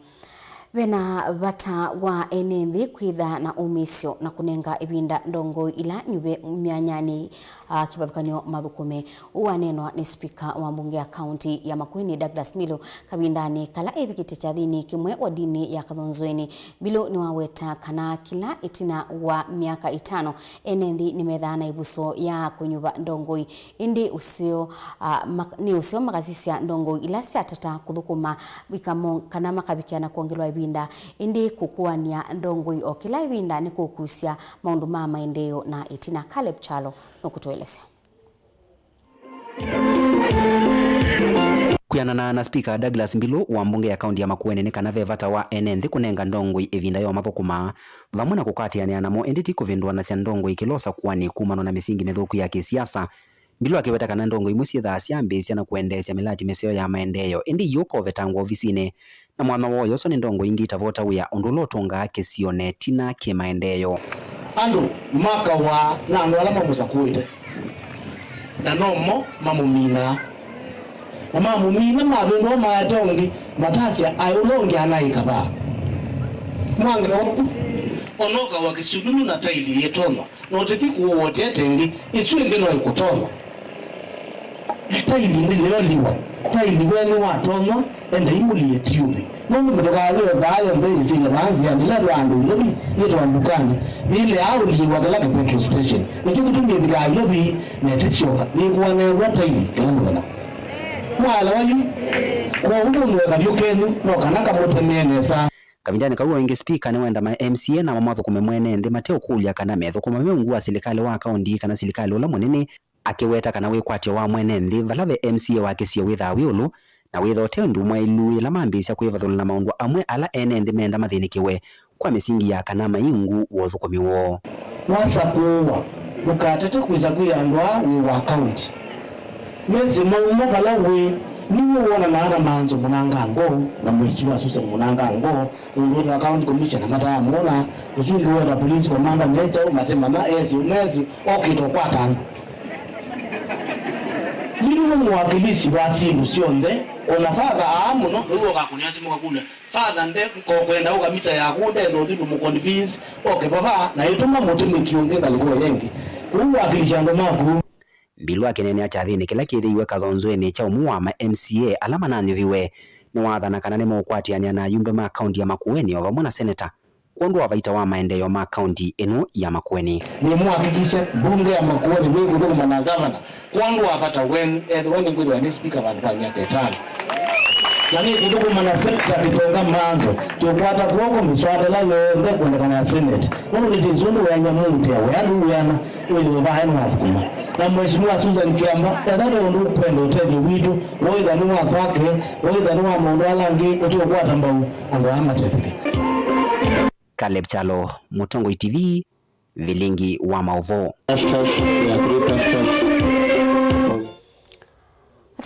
Ve na vata wa ene nthĩ kwĩtha na ũmĩĩsyo na kũnenga ĩvinda ndongoi ila nyuve myanyanĩ, a, kĩvathũkany'o mathũkũme. Ũu waneenwa nĩ spika wa mbunge ya kaunti ya Makueni, Douglas Mbilu, kavindanĩ kala evikĩte kyathĩnĩ kĩmwe wodinĩ ya Kathonzoeni. Mbilu nĩwaweta kana kĩla ĩtina wa myaka ĩtano, ene nthĩ nĩmethaa na ĩvuso ya kũnyuva ndongoi, ĩndĩ ũseo, a, mak-, nĩ ũseo makasisya ndongoi ila syatata kũthũkũma ikamo kana makavikĩa na kwongelwa ĩvinda, ĩndĩ kũkũanĩa ndongoi o kĩla ĩvinda nĩ kũkusya maũndũ ma maendeeo na ĩtina. Caleb Kyalo nũkũtũelesya. Kwĩanana na Spika Douglas Mbilu wa mbunge ya kaunti ya Makueni, nĩ kana ve vata wa ene nthĩ kũnenga ndongoi ĩvinda yo mathũkũma, vamwe na kũkwatĩanĩa namo, ĩndĩ ti kũvĩndũanasya ndongoi kĩla ũsakũanĩ kumana na mĩsingi mĩthũku ya kĩsiasa. Mbilu akĩweta kana ndongoi imwe syĩthaa syambĩĩsya na kũendeesya mĩlati mĩseo ya maendeeo, ĩndĩ iyũka ũvetangwa ovisinĩ. Na mwanya wa ũyoswa nĩ ndongoi ingĩ itavota wĩa, ũndũ ũla ũtũngaa kĩsionĩ ĩtina kĩ maendeeo. Andũ makawaa na andũ ala mamũsakũĩte, na nomo mamũminaa. Na mamũmina, mavĩndũa maete ũngĩ, matasya aĩ ũla ũngĩ anaĩka vaa. Mwanga waku, ona ũkawa kĩsululu na taili yĩtonwa, na ũtĩthi kũũwotete ĩngĩ, ĩsu ĩngĩ no ĩkũtonwa. Taili ndĩleoliwa, taili wenyu watonwa, enda imũlie tiũvĩ. Nũndũ mũtũkawĩe vaa yonthe yĩsĩle vaa nzĩanĩ, ĩla andũ Nairobi yĩtawa ndukanĩ, yĩleaa ũliĩwa kĩla kĩ petrol station. Nĩkyo kĩtumi ĩvikaa Nairobi na ĩtĩsyoka, yĩkũanĩaw'a taili kĩla mũthenya. Mwaelewa yu? Kwoou mũndũ e kavyũ kenyu, no kana kamũtemee nesa. Kavindanĩ kau o ĩngĩ, spika nĩwenda ma M C A namo mathũkũme mwene nthĩ mateũkũlya kana methũkũma me ungu wa silikalĩ wa kaunti kana silikalĩ ũla mũnene, akĩweta kana wĩkwatyo wa mwene nthĩ vala ve M C A wa kĩsio wĩthaa wĩ ũlũ, na wĩtha ũte ũndũ mwaĩlu yĩla mambĩĩsya kwĩvathũla na maũndũ amwe ala ene nthĩ menda mathĩnĩkĩwe kwa mĩsingi ya kana mai ungu wa ũthũkũmi woo. Wasakũwa, ndũkatate kwĩsa kwĩa andũ aa wĩ wa kaunti. Mesĩ mauma vala wĩ, nĩw'o wonanaa na Manzo Mũnangango na Mheshimiwa Susan Mũnangango, mũndũ wĩtawa county commissioner, matamwona, ũsu ũngĩ wĩtawa police commander, Mechau, Matemana, esi, ũmesi, okĩte ũkwata andũ. Nĩnĩ nĩ mũwakilisi wa syĩndũ syonthe, ona father aa mũno, nĩw'o ũkakũnĩa simũ kakũlya, "Father, nde, ngokwenda ũkamisa yaku, ndenda ũthi ndũmũconvince oke vava, na ĩtũma mũtũmĩki ũngĩ ngalĩko yengĩ." Kũu wakilisha andũ maku. Mbilu akĩneenea kyathĩnĩ kĩla kĩthĩiwe Kathonzoeni kya ũmwe wa ma M C A ala mananyuviwe, nĩwathana kana nĩmeũkwatĩanĩa na ayumbe ma kaunti ya Makueni o vamwe na seneta kwondũ wa vaita wa maendeeo ma kaunti ĩno ya Makueni. Nĩmũhakikishe mbunge ya Makueni nĩkũthũkũma na ngavana kwondũ wa vata wenyu, ethĩwa nĩngwĩthĩwa nĩ spika vandũ va myaka ĩtano. Na nĩkũthũkũma na Senator Kĩtonga Manzo, tũkwata kw'oko mĩswada ĩla yonthe kwendekana ya Senate. Nũndũ nĩtĩsĩ ũndũ weany'a mũndũ tĩa wĩa ndũwĩana, wĩthĩwe vaa nĩwathũkũma. Na Mheshimiwa Susan Kiamba, ethĩwa ve ũndũ ũkwenda ũtethyo witũ, woĩtha nĩ wa fake, woĩtha nĩ wa maũndũ ala angĩ, nĩtũũkwata mbau andũ aa matetheke. Caleb Kyalo, Mũtongoi T V, vilingi wa maũvoo. Pastors, we are three pastors.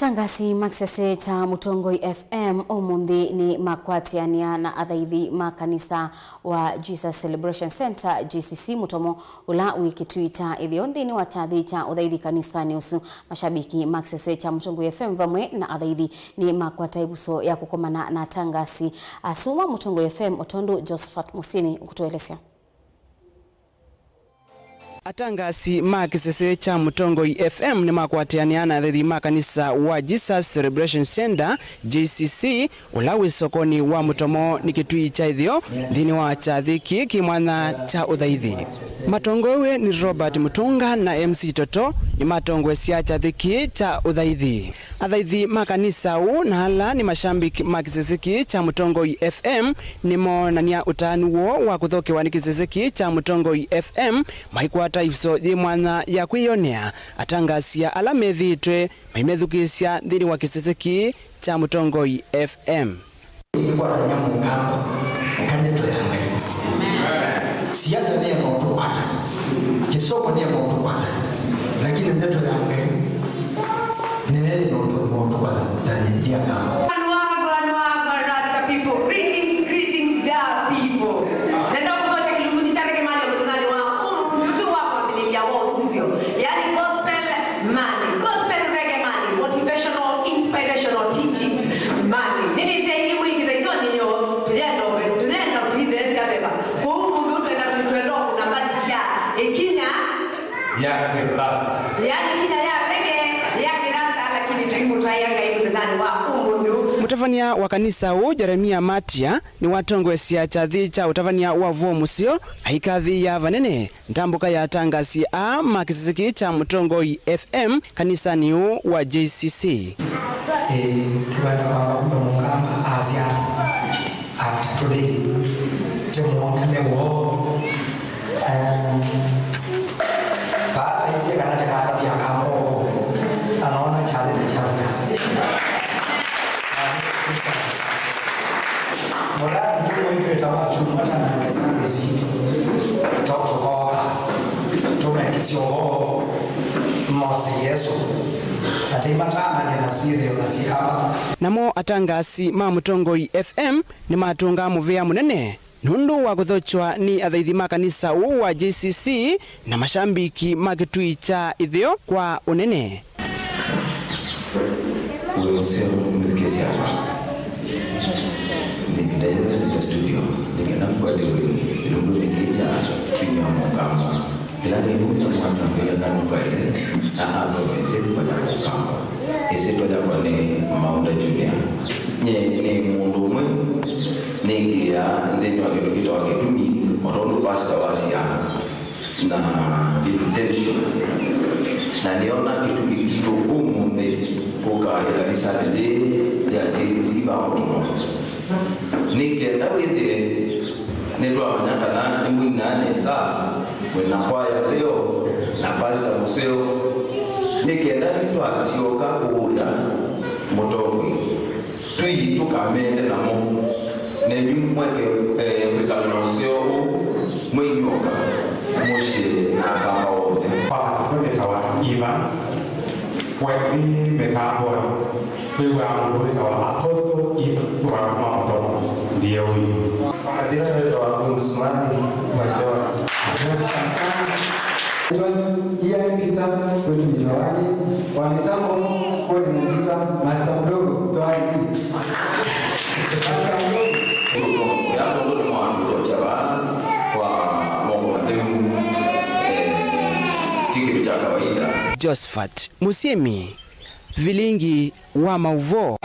Atangasi ma kĩsese kya Mũtongoi F M ũmũnthĩ nĩ makwatĩanĩa na athaithi ma kanisa wa Jesus Celebration Center, J C C, mũtomo ũla wĩ kĩtui kya ĩtheo nthĩnĩ wa kyathĩ kya ũthaithi kanisanĩ ũsu. Mashabiki ma kĩsese kya Mũtongoi F M vamwe na athaithi nĩ makwata ĩvuso ya kũkomana na atangasi asu ma Mũtongoi F M, o tondũ Josephat Mũsimi ũkũtũelesya. Atangasi ma kĩsese kya Mũtongoi F M nĩmakwatĩanĩa na athaithi ma kanisa wa Jesus Celebration Center, J C C, ũla wĩ sokonĩ wa Mũtomo nĩ kĩtui kya ĩtheo nthĩnĩ wa kyathĩ kĩĩ kĩ mwanya kya ũthaithi. Matongoew'e nĩ Robert Mũtũnga na M C Toto nĩmatongoesya kyathĩ kĩĩ kya ũthaithi. Athaithi ma kanisa ũũ na ala nĩ mashambiki ma kĩsese kĩĩ kya Mũtongoi F M nĩmoonany'a ũtanu woo wa kũthokewa nĩ kĩsese kĩĩ kya Mũtongoi F M, maikwata ĩvuso yĩ mwanya ya kwĩyonea atangasia ala methĩĩtwe maimethukĩĩsya nthĩnĩ wa kĩsese kĩĩ kya Mũtongoi F M. Nĩkwatany'a mũkamba, eka ndeto ya Ngai. Siasa nĩ ya maũndũ kwata. Kĩsomo nĩ ya maũndũ kwata. Lakini ndeto ya Ngai nĩ ya maũndũ, maũndũ kwata. Tani ndia kama. Anwagwa, anwagwa, Rasta people. Greetings, greetings, Jah people. Nenda kũthokya kĩlungu nĩ kya Reggae Money mũthenya wa ũmũnthĩ wa kwambĩlĩlya wa ũthũthyo. Yani gospel money, gospel reggae money, motivational, inspirational teachings money. Nĩnĩsĩ aingĩ mwĩ kĩthaithanĩo, tũyenda ũve-, tũyenda tũitheesya veva. Kwoou mũthĩ twenda, twenda kũna mbathi sya ĩkinya ya kĩrasta. Yani kinya ya veke ya kĩrasta, lakini tũimũtwaĩa Ngai mũthenyanĩ wa ũmũnthĩ. Mũtavany'a wa kanisa ũũ, Jeremia Matia, nĩwatongoesya kyathĩ kya ũtavany'a wa ũvoo mũseo, aikathĩĩa vanene ndambũka ya atangasi aa ma kĩsese kĩĩ kya Mũtongoi F M kanisanĩ ũũ wa J C C. Ĩĩ, tũkwenda kwamba kumba mũkamba asya, after today, tĩ mwongele woo. Eh, vata isie kana tĩkatavya kamba woo, anaona kyathĩ ta kyavya. Mũradi tũmwĩtwĩta wa kyumwa ta nake Sunday sitũ, tũtooka tũkooka, tũmekĩsya ũvoo mose Yesũ, na tĩimatananĩa na syĩthĩo na syĩkamba. Namo atangasi ma Mũtongoi F M nĩmatũngaa mũvea mũnene nũndũ wa kũthokywa nĩ athaithi ma kanisa ũũ wa J C C na mashambiki ma kĩtui kya ĩtheo kwa ũnene. Wĩ mũseo mwĩthukĩĩsya wakwa. Nĩ ĩvinda yĩu nĩnĩte studio nĩ kenda ngwate wĩw'e kĩlungunĩ kĩĩ kya Vinya wa Mũkamba. Ĩla nĩvumya mwana wĩla ndanũkaile na athoma ĩsyĩtwa ya Mũkamba. Ĩsyĩtwa yakwa nĩ Maunda Junior. Nyie nĩ mũndũ ũmwe nĩngĩaa nthĩnĩ wa kĩndũ kĩtawa kĩtumi, o tondũ pastor wasyaa na intention. Na nĩona kĩtumi kitũ ũmũnthĩ kũka ĩkanisanĩ yĩĩ ya J C C va Mũtomo. Nĩ kenda wĩthĩe nĩtwamanya kana nĩmwinaa nesa, mwĩna kwaya nzeo, na pastor mũseo. Nĩ kenda nĩtwasyoka kũũya mũtongoi. Tũi tũkamete namo, nenyu mweke, eh, kwĩkala na ũseo ũũ, mwĩnyoka mũsyĩ na Akamba onthe. Kwa masikũ nĩtawa Evans, we nĩ mĩtambonĩ, wĩw'aa mũndũ wĩtawa Apostle Evans wa kuma Mũtomo, ndiye ũyu. Kwa majina nĩtawa Bruce Mani, mwendewa. Asante sana. Naitwa Ian Peter, kwetu ni Jawani. Wa mitambo, kwetu ni Peter, master mdogo, Jawani. Master mdogo. Ũndũ ya mũndũ nĩ mwandu tokya vaa kwa moko matheu, eh, ti kĩndũ kya kawaida. Josephat Mũsyĩmi, vilingi wa maũvoo.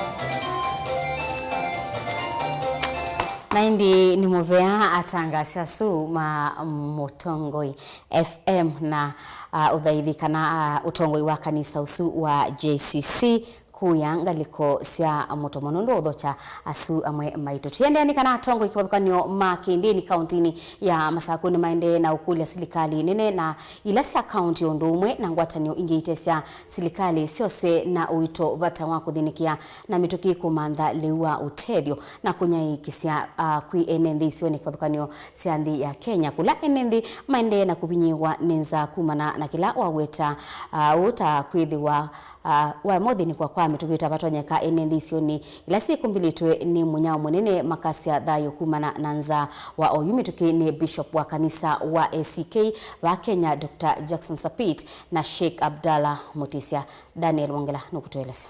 Na ĩndĩ nĩ mũvea atangasi asu ma Mũtongoi F M na, ah, ũthaithi kana, ah, ũtongoi wa kanisa ũsu wa J C C kũya ngalĩko sya Mũtomo nũndũ wa ũthokya asu amwe maitũ. Tũiendeea nĩ kana atongoi kĩvathũkany'o ma kĩndĩni kauntinĩ ya Masakũ nĩmaendee na ũkũlya silikalĩ nene na ila sya kaunti o ũndũ ũmwe na ngwatanĩo ingĩ itesya silikalĩ syose na ũito vata wa kũthĩnĩkĩa na mĩtũkĩ kũmantha lĩu wa ũtethyo na kũnyaĩĩkĩsya, ah, kwĩ ene nthĩ isionĩ kĩvathũkany'o sya nthĩ ya Kenya, kũla ene nthĩ maendee na kũvinyĩĩwa nĩ nzaa kumana na kĩla waweta, ah, ũũ ta kwĩthĩwa, ah, wa mothĩnĩkwa kwa Mĩtũkĩ ta vatonyeka ene nthĩ isionĩ ila syĩkũmbĩlĩtwe nĩ mũnyao mũnene makasya thayũ kumana na nzaa wa oyu mĩtũkĩ nĩ Bishop wa kanisa wa A C K va Kenya, Doctor Jackson Sapit na Sheikh Abdallah Mutisya. Daniel Wongela nũkũtũelesya.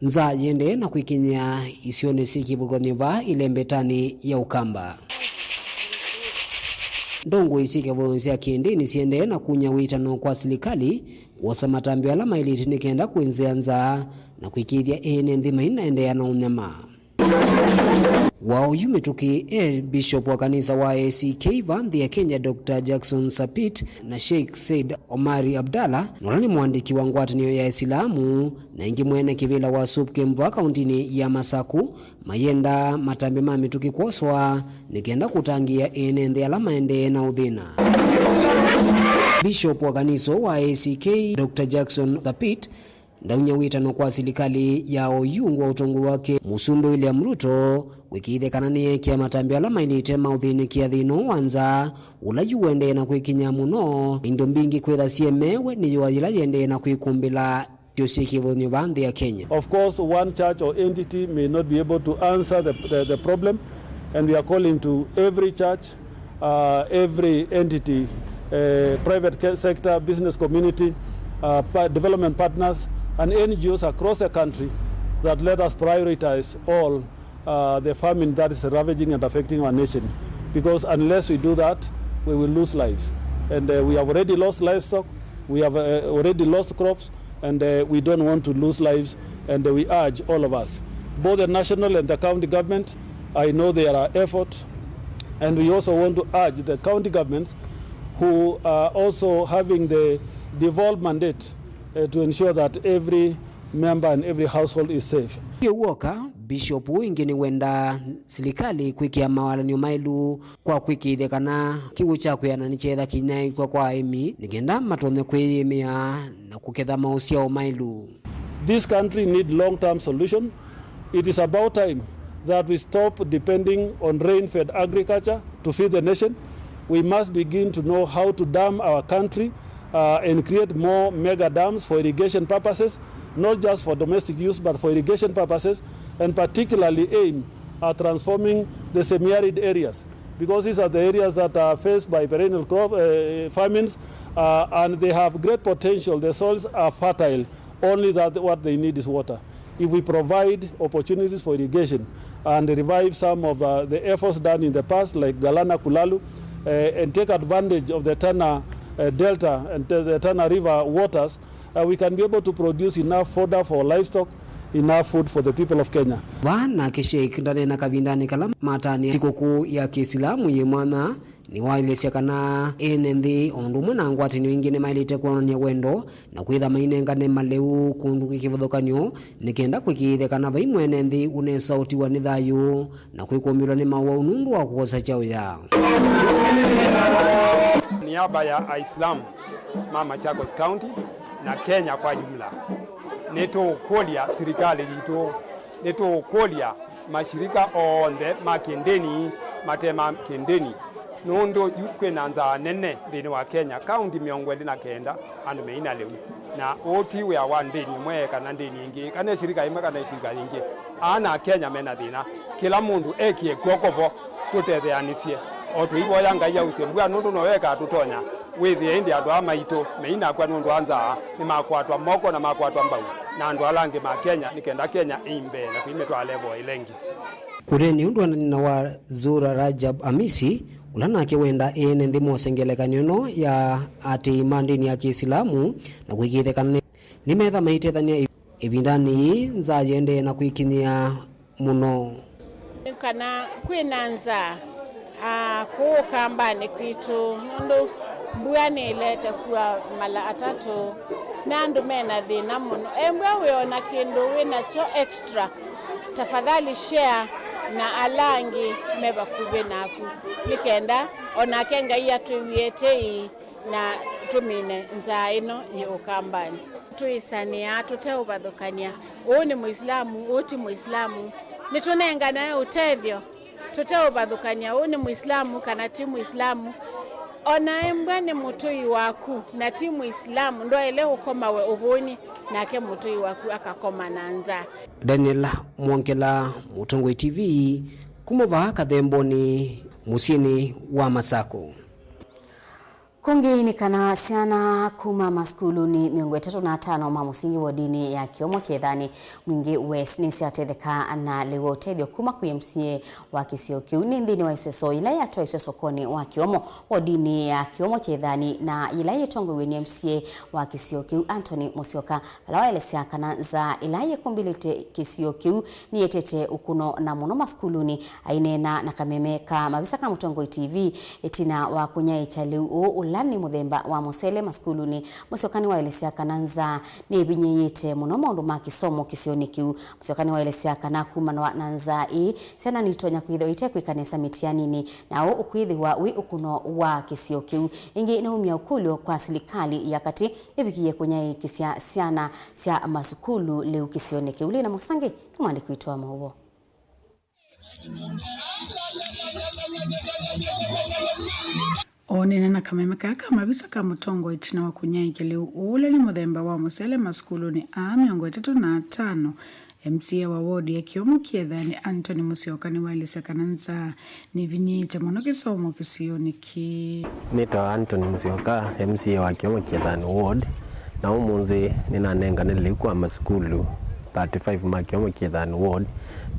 Nzaa yĩendee na kwĩkinyĩa isionĩ syĩ kĩvathũkany'o vaa ĩlembetanĩ ya Ũkamba. Ndongoi syĩ kĩvathũkany'o sya kĩndĩni syĩendee na kunya wĩtano kwa silikalĩ kwosa matambya ala maĩlĩte nĩ kenda kũenzeea nzaa na kwĩkĩĩthya ene nthĩ mainaendeea na ũnyama. Wa oyu mĩtũkĩ e Bishop wa kanisa wa A C K va nthĩ ya Kenya, Doctor Jackson Sapit na Sheikh Said Omari Abdallah, na ũla nĩ mũandĩki wa ngwatanĩo ya Isilamu, na ĩngĩ mwene kĩvĩla wa SUPKEM va kaũntĩnĩ ya Masaku, mayenda matambya ma mĩtũkĩ kwoswa nĩ kenda kũtangĩĩa ene nthĩ ala maendee na ũthĩna. Bishop wa kanisa wa A C K, Doctor Jackson Sapit, ndaunya wĩtano kwa silikalĩ ya oyu ungu wa ũtongoi wake Mũsumbĩ William Ruto kwĩkĩĩthya kana nĩyekĩa matambya ala maĩlĩte ma ũthĩnĩkĩa thĩna ũũ wa nzaa, ũla yu ũendee na kwĩkinya mũno, na indo mbingĩ kwĩtha syemewe nĩ yũa yĩla yĩendee na kwĩkũmbĩla syo syĩ kĩvathũkany'o vaa nthĩ ya Kenya. Of course, one church or entity may not be able to answer the, the, the problem, and we are calling to every church, uh, every entity, uh, private ca- sector, business community, uh, pa- development partners, and N G Os across the country that let us prioritize all, uh, the famine that is ravaging and affecting our nation. Because unless we do that, we will lose lives. And, uh, we have already lost livestock, we have, uh, already lost crops, and, uh, we don't want to lose lives, and, uh, we urge all of us, both the national and the county government, I know there are efforts, and we also want to urge the county governments who are also having the devolved mandate, uh, to ensure that every member and every household is safe. Ũu woka, Bishop ũũ ĩngĩ nĩwendaa silikalĩ kwĩkĩa mawalany'o maĩlu kwa kwĩkĩĩthya kana kĩw'ũ kya kwĩana nĩkyeetha kĩnyaĩĩkw'a kwa aĩmi nĩ kenda matonye kwĩyĩmĩa na kũketha maũsyao maĩlu. This country need long-term solution. It is about time that we stop depending on rain-fed agriculture to feed the nation. We must begin to know how to dam our country, uh, and create more mega dams for irrigation purposes, not just for domestic use, but for irrigation purposes, and particularly aim at transforming the semi-arid areas, because these are the areas that are faced by perennial crop, uh, famines, uh, and they have great potential. The soils are fertile, only that what they need is water. If we provide opportunities for irrigation and revive some of, uh, the efforts done in the past, like Galana Kulalu, uh, and take advantage of the Tana, uh, Delta and the Tana River waters, uh, we can be able to produce enough fodder for livestock, enough food for the people of Kenya. Vaa nake Sheikh ndaneena kavindanĩ kala matanĩa sikũkũ ya Kĩsilamu yĩ mwanya, nĩwaelesya kana ene nthĩ o ũndũ ũmwe na ngwatanĩo ingĩ nĩmaĩlĩte kwonany'a wendo na kwĩtha mainengane malĩu kũndũ kwĩ kĩvathũkany'o nĩ kenda kwĩkĩĩthya kana vai mwene nthĩ ũnesa ũtiwa nĩ thayũ na kwĩkũmbĩlwa nĩ mawau nũndũ wa kwosa kyaũ ya. Niaba ya Aislamu ma Machakos County na Kenya kwa jumla, nĩtũũkũlya sirikali yitũ, nĩtũũkũlya mashirika onthe ma kĩndĩni mate ma kĩndĩni, nũndũ yu kwĩna nzaa nene nthĩnĩ wa Kenya, kaunti mĩongo ĩlĩ na kenda andũ meina lĩu, na ũũ ti wĩa wa ndĩni ĩmwe kana ndĩni ĩngĩ, kana ĩshirika yĩmwe kana ĩshirika yĩngĩ. Aa na Akenya mena thĩna, kĩla mũndũ ekĩe kw'oko vo, tũtetheanĩsye, o tũivoya Ngai ausye mbua, nũndũ nowe eka tũtonya. Wĩthĩe ĩndĩ andũ aa maitũ meinakw'a nũndũ wa nzaa, nĩmakwatwa moko na makwatwa mbau na andũ ala angĩ ma Kenya, nĩ kenda Kenya ĩi mbee na kũimĩtwaa level ĩla ĩngĩ. Ũneeni ũũ ndũendani na wa Zura Rajab Amisi, ũla nake wendaa ene nthĩ mose ngelekany'o ĩno ya aatĩĩi ma ndĩni ya Kĩsilamu na kwĩkĩĩthya kana nĩ- nĩmetha maitethany'a ĩ- ĩvindanĩ yĩĩ nzaa yĩendee na kwĩkinyĩa mũno. Nĩ kana kwĩna nzaa, aa, kũũ Ũkambanĩ kwitũ, nũndũ mbua nĩĩlete kua mala atatũ, na andũ mena thĩna mũno. Embwa wĩona kĩndũ wĩ nakyo extra, tafadhali share na ala angĩ me vakuvĩ naku, nĩ kenda o nake Ngai atwĩw'ĩe tei na tũmine nzaa ĩno yĩ Ũkambanĩ. Twĩsanĩaa tũteũvathũkany'a, ũũ nĩ Mũislamu, ũũ ti Mũislamu. Nĩtũnenganae ũtethyo tũteũvathũkany'a, ũũ nĩ Mũislamu kana ti Mũislamu. O na embwa nĩ mũtũi waku, na ti Mũisilamu, ndwaĩle ũkoma we ũvũni, nake mũtũi waku akakoma na nzaa. Daniel Mwongela, Mũtongoi T V, kuma vaa Kathemboni, mũsyĩnĩ wa Masakũ. Kũngĩ nĩ kana syana kuma masukulunĩ mĩongo ĩtatũ na atano ma mũsingi wodinĩ ya Kĩomo Kyethanĩ Mwingĩ West nĩsyatetheka na lĩu wa ũtethyo kuma kwĩ M C A wa kĩsio kĩu nĩ nthĩnĩ wa ĩseso yĩla yatwaĩswe sokonĩ wa Kĩomo wodinĩ ya Kĩomo Kyethanĩ, na yĩla yĩtongoiw'e nĩ M C A wa kĩsio kĩu Anthony Musyoka, vala waelesya kana nzaa ĩla yĩkumbĩlĩte kĩsio kĩu nĩyĩetete ũkũno na mũno masukulunĩ. Aineena na kameme ka Mavisa ka Mũtongoi T V ĩtina wa kũnyaĩĩkya lĩu ũũ ũla nĩ mũthemba wa mũsele masukulunĩ, Musyoka nĩwaelesya kana nzaa nĩĩvinyĩĩĩte mũno maũndũ ma kĩsomo kĩsionĩ kĩu. Mũsyoka nĩwaelesya kana kumana na nzaa ĩĩ, syana nitonya kwĩthĩwa itekwĩka nesa mĩtianinĩ, na ũũ ũkwĩthĩwa wĩ ũkũno wa kĩsio kĩu. Ĩngĩ nĩumya ũkũlyo kwa silikalĩ ya katĩ ĩvikĩe kũnyaĩĩkĩsya syana sya masukulu lĩu kĩsionĩ kĩu. Lina Mũsangi nĩ mwandĩki witũ wa maũvoo. Oneena na kameme kaa ka Mavisa ka Mũtongoi ĩtina wa kũnyaĩĩkya lĩu ũũ ũla nĩ mũthemba wa mũsele masukulunĩ aa mĩongo ĩtatũ na atano, M C A wa wodi ya Kĩomo Kyethanĩ Anthony Musyoka nĩwaelesya kana nzaa nĩvinyĩĩte mũno kĩsomo kĩsionĩ kĩĩ. Nĩtawa Anthony Musyoka, M C A wa Kĩomo Kyethanĩ ward, na ũmũnthĩ nĩnanengane lĩu kwa masukulu thirty-five ma Kĩomo Kyethanĩ ward,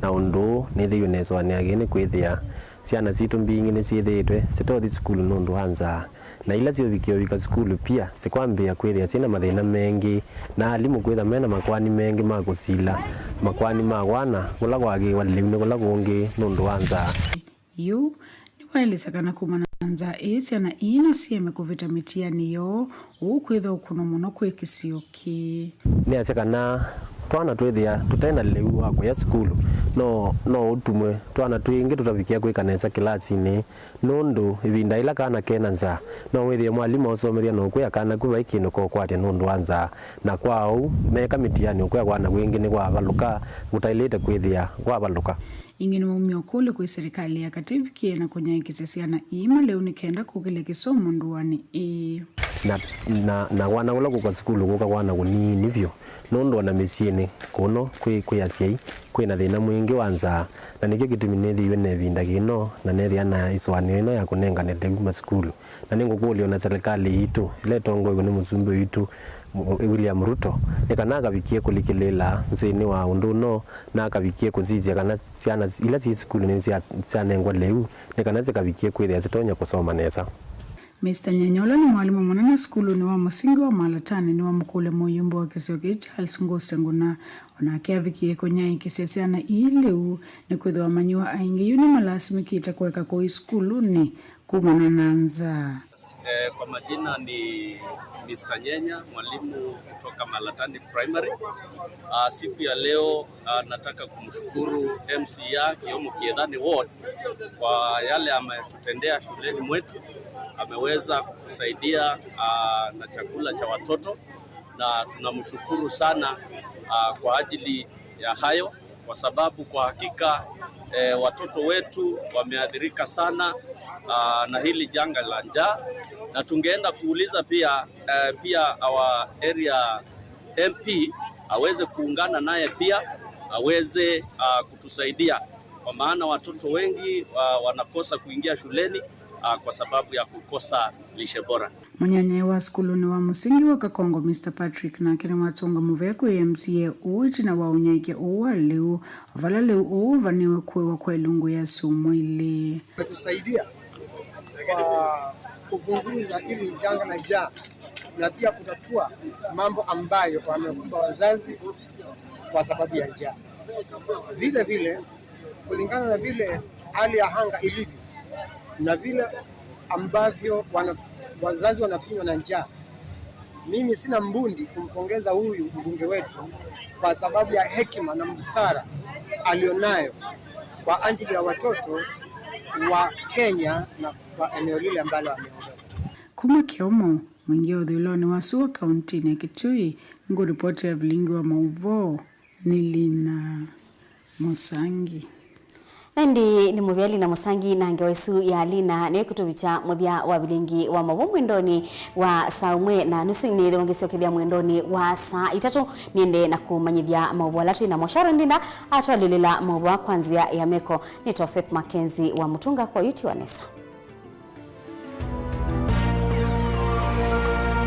na ũndũ ũũ nĩthĩiwe nesũanĩa kĩĩ nĩ kwĩthĩa syana sitũ mbingĩ nĩsyĩthĩĩtwe sitothi sukulu nũndũ wa nzaa, na ila syũvikie ũvika sukulu pia sikwambĩĩa kwĩthĩa syĩna mathĩna mengĩ, na alimũ kwĩtha mena makoani mengĩ ma kũsila makoani ma kwana kũla kwakĩĩwa lĩu nĩ kũla kũngĩ nũndũ wa nzaa. Yu nĩwaelesya kana kumana na nzaa ĩĩ, syana ii no sieme kũvĩta mĩtiani yoo, ũu kwĩthwa ũkũno mũno kwĩ kĩsio kĩĩ. Nĩasya kana twana twĩthĩa tũte na lĩu wa kũya sukulu, no, no ũtumwe twana twingĩ tũtavikĩa kwĩka nesa kĩlasinĩ, nũndũ ĩvinda ĩla kana ke na nzaa, no wĩthĩe mwalimũ aũsomethya na ũkwĩa kana ku vai kĩndũ kokwatya nũndũ wa nzaa, na kwa ũu meka mĩtiani ũkwĩa kwana kwingĩ nĩkwavalũka kũtaĩlĩte kwĩthĩa kwavalũka. Ĩngĩ nĩwaumya ũkũlyo kwĩ silikalĩ ya katĩ ĩvikĩe na kũnyaĩĩkĩsya syana ii malĩu nĩ kenda kũkĩlya kĩsomo ndũanĩ ĩĩ. Na, na, na kwana kũla kũka sukulu kũka kwana kũnini vyũ, nũndũ ona mĩsyĩnĩ kũno kwĩ, kwĩ asyai kwĩ na thĩna mwingĩ wa nzaa, na nĩkyo kĩtumi nĩthĩiwe na ĩvinda kĩno na nethĩa na ĩsũanĩo ĩno ya kũnengane lĩu masukulu. Na nĩngũkũlya ona silikalĩ yitũ ĩla ĩtongoew'e nĩ mũsumbĩ witũ, William Ruto, nĩ kana akavikie kũlikĩlĩĩla nzĩnĩ wa ũndũ ũno, na akavikie kũsisya kana syana ila syĩ sukulu nĩsya-, syanengwa lĩu, nĩ kana sikavikie kwĩthĩa sitonya kũsoma nesa. Mister Nyenya, ũla nĩ mwalimũ mũnene sukulunĩ wa mũsingi wa Malatani, nĩwamũkũlya mũyumbe wa kĩsio kĩĩ Charles Ngũsengũna, onake avikie kũnyaĩĩkĩsya syana ii lĩu, nĩkwĩthĩwa amanyĩw'a aingĩ yu nĩmalasimĩkĩte kũeka kũi sukulunĩ kumana na nzaa. Eh, kwa majina ni Mister Nyenya, mwalimu kutoka Malatani Primary. Ah, siku ya leo, ah, nataka kumshukuru M C A Kĩomo Kyethanĩ Ward kwa yale ametutendea shuleni mwetu. Ameweza kutusaidia, ah, na chakula cha watoto, na tunamshukuru sana, ah, kwa ajili ya hayo, kwa sababu kwa hakika, eh, watoto wetu wameathirika sana, ah, na hili janga la njaa, na tungeenda kuuliza pia, eh, pia our area M P aweze kuungana naye pia aweze, ah, kutusaidia, kwa maana watoto wengi, ah, wanakosa kuingia shuleni, ah, kwa sababu ya kukosa lishe bora. Mũnyanyae wa sukulunĩ wa mũsingi wa Kakongo, Mister Patrick, nake nĩwatũnga mũvea kwĩ M C A ũũ ĩtina wa ũnyaĩĩkya ũũ wa lĩu, o vala lĩu ũũ ũvanĩwe kũĩwa kwa ilungu ya syumwa ilĩ. Imetusaidia kwa kupunguza hili janga la njaa na pia kutatua mambo ambayo wamekumba wazazi kwa sababu ya njaa. Vile vile, kulingana na vile hali ya anga ilivyo na vile ambavyo wana-, wazazi wanafinywa na njaa, mimi sina mbundi kumpongeza huyu mbunge wetu kwa sababu ya hekima na busara alionayo kwa ajili ya watoto wa Kenya na kwa eneo lile ambalo ameongoza. Kuma Kĩomo, Mwingĩ ũthũĩlonĩ wa sua kauntinĩ ya Kitui, ngũripoti ya vilingi wa maũvoo nĩ Lina Mũsangi. Na ĩndĩ nĩ mũvea Lina Mũsangi na ngewa ĩsu ya Lina nĩyo ĩkũtũvikya mũthya wa vilingi wa maũvoo mwendonĩ wa saa ũmwe na nusu. Nĩthĩwa ngĩsyokethya mwendonĩ wa saa itatũ nĩende na kũmanyĩthya maũvoo ala twĩ namo. Sharon Ndinda atwalyũlĩla maũvoo kwa nzĩa ya meko. Nĩtawa Faith Mackenzie wa Mũtunga kwa yuti wa nesa.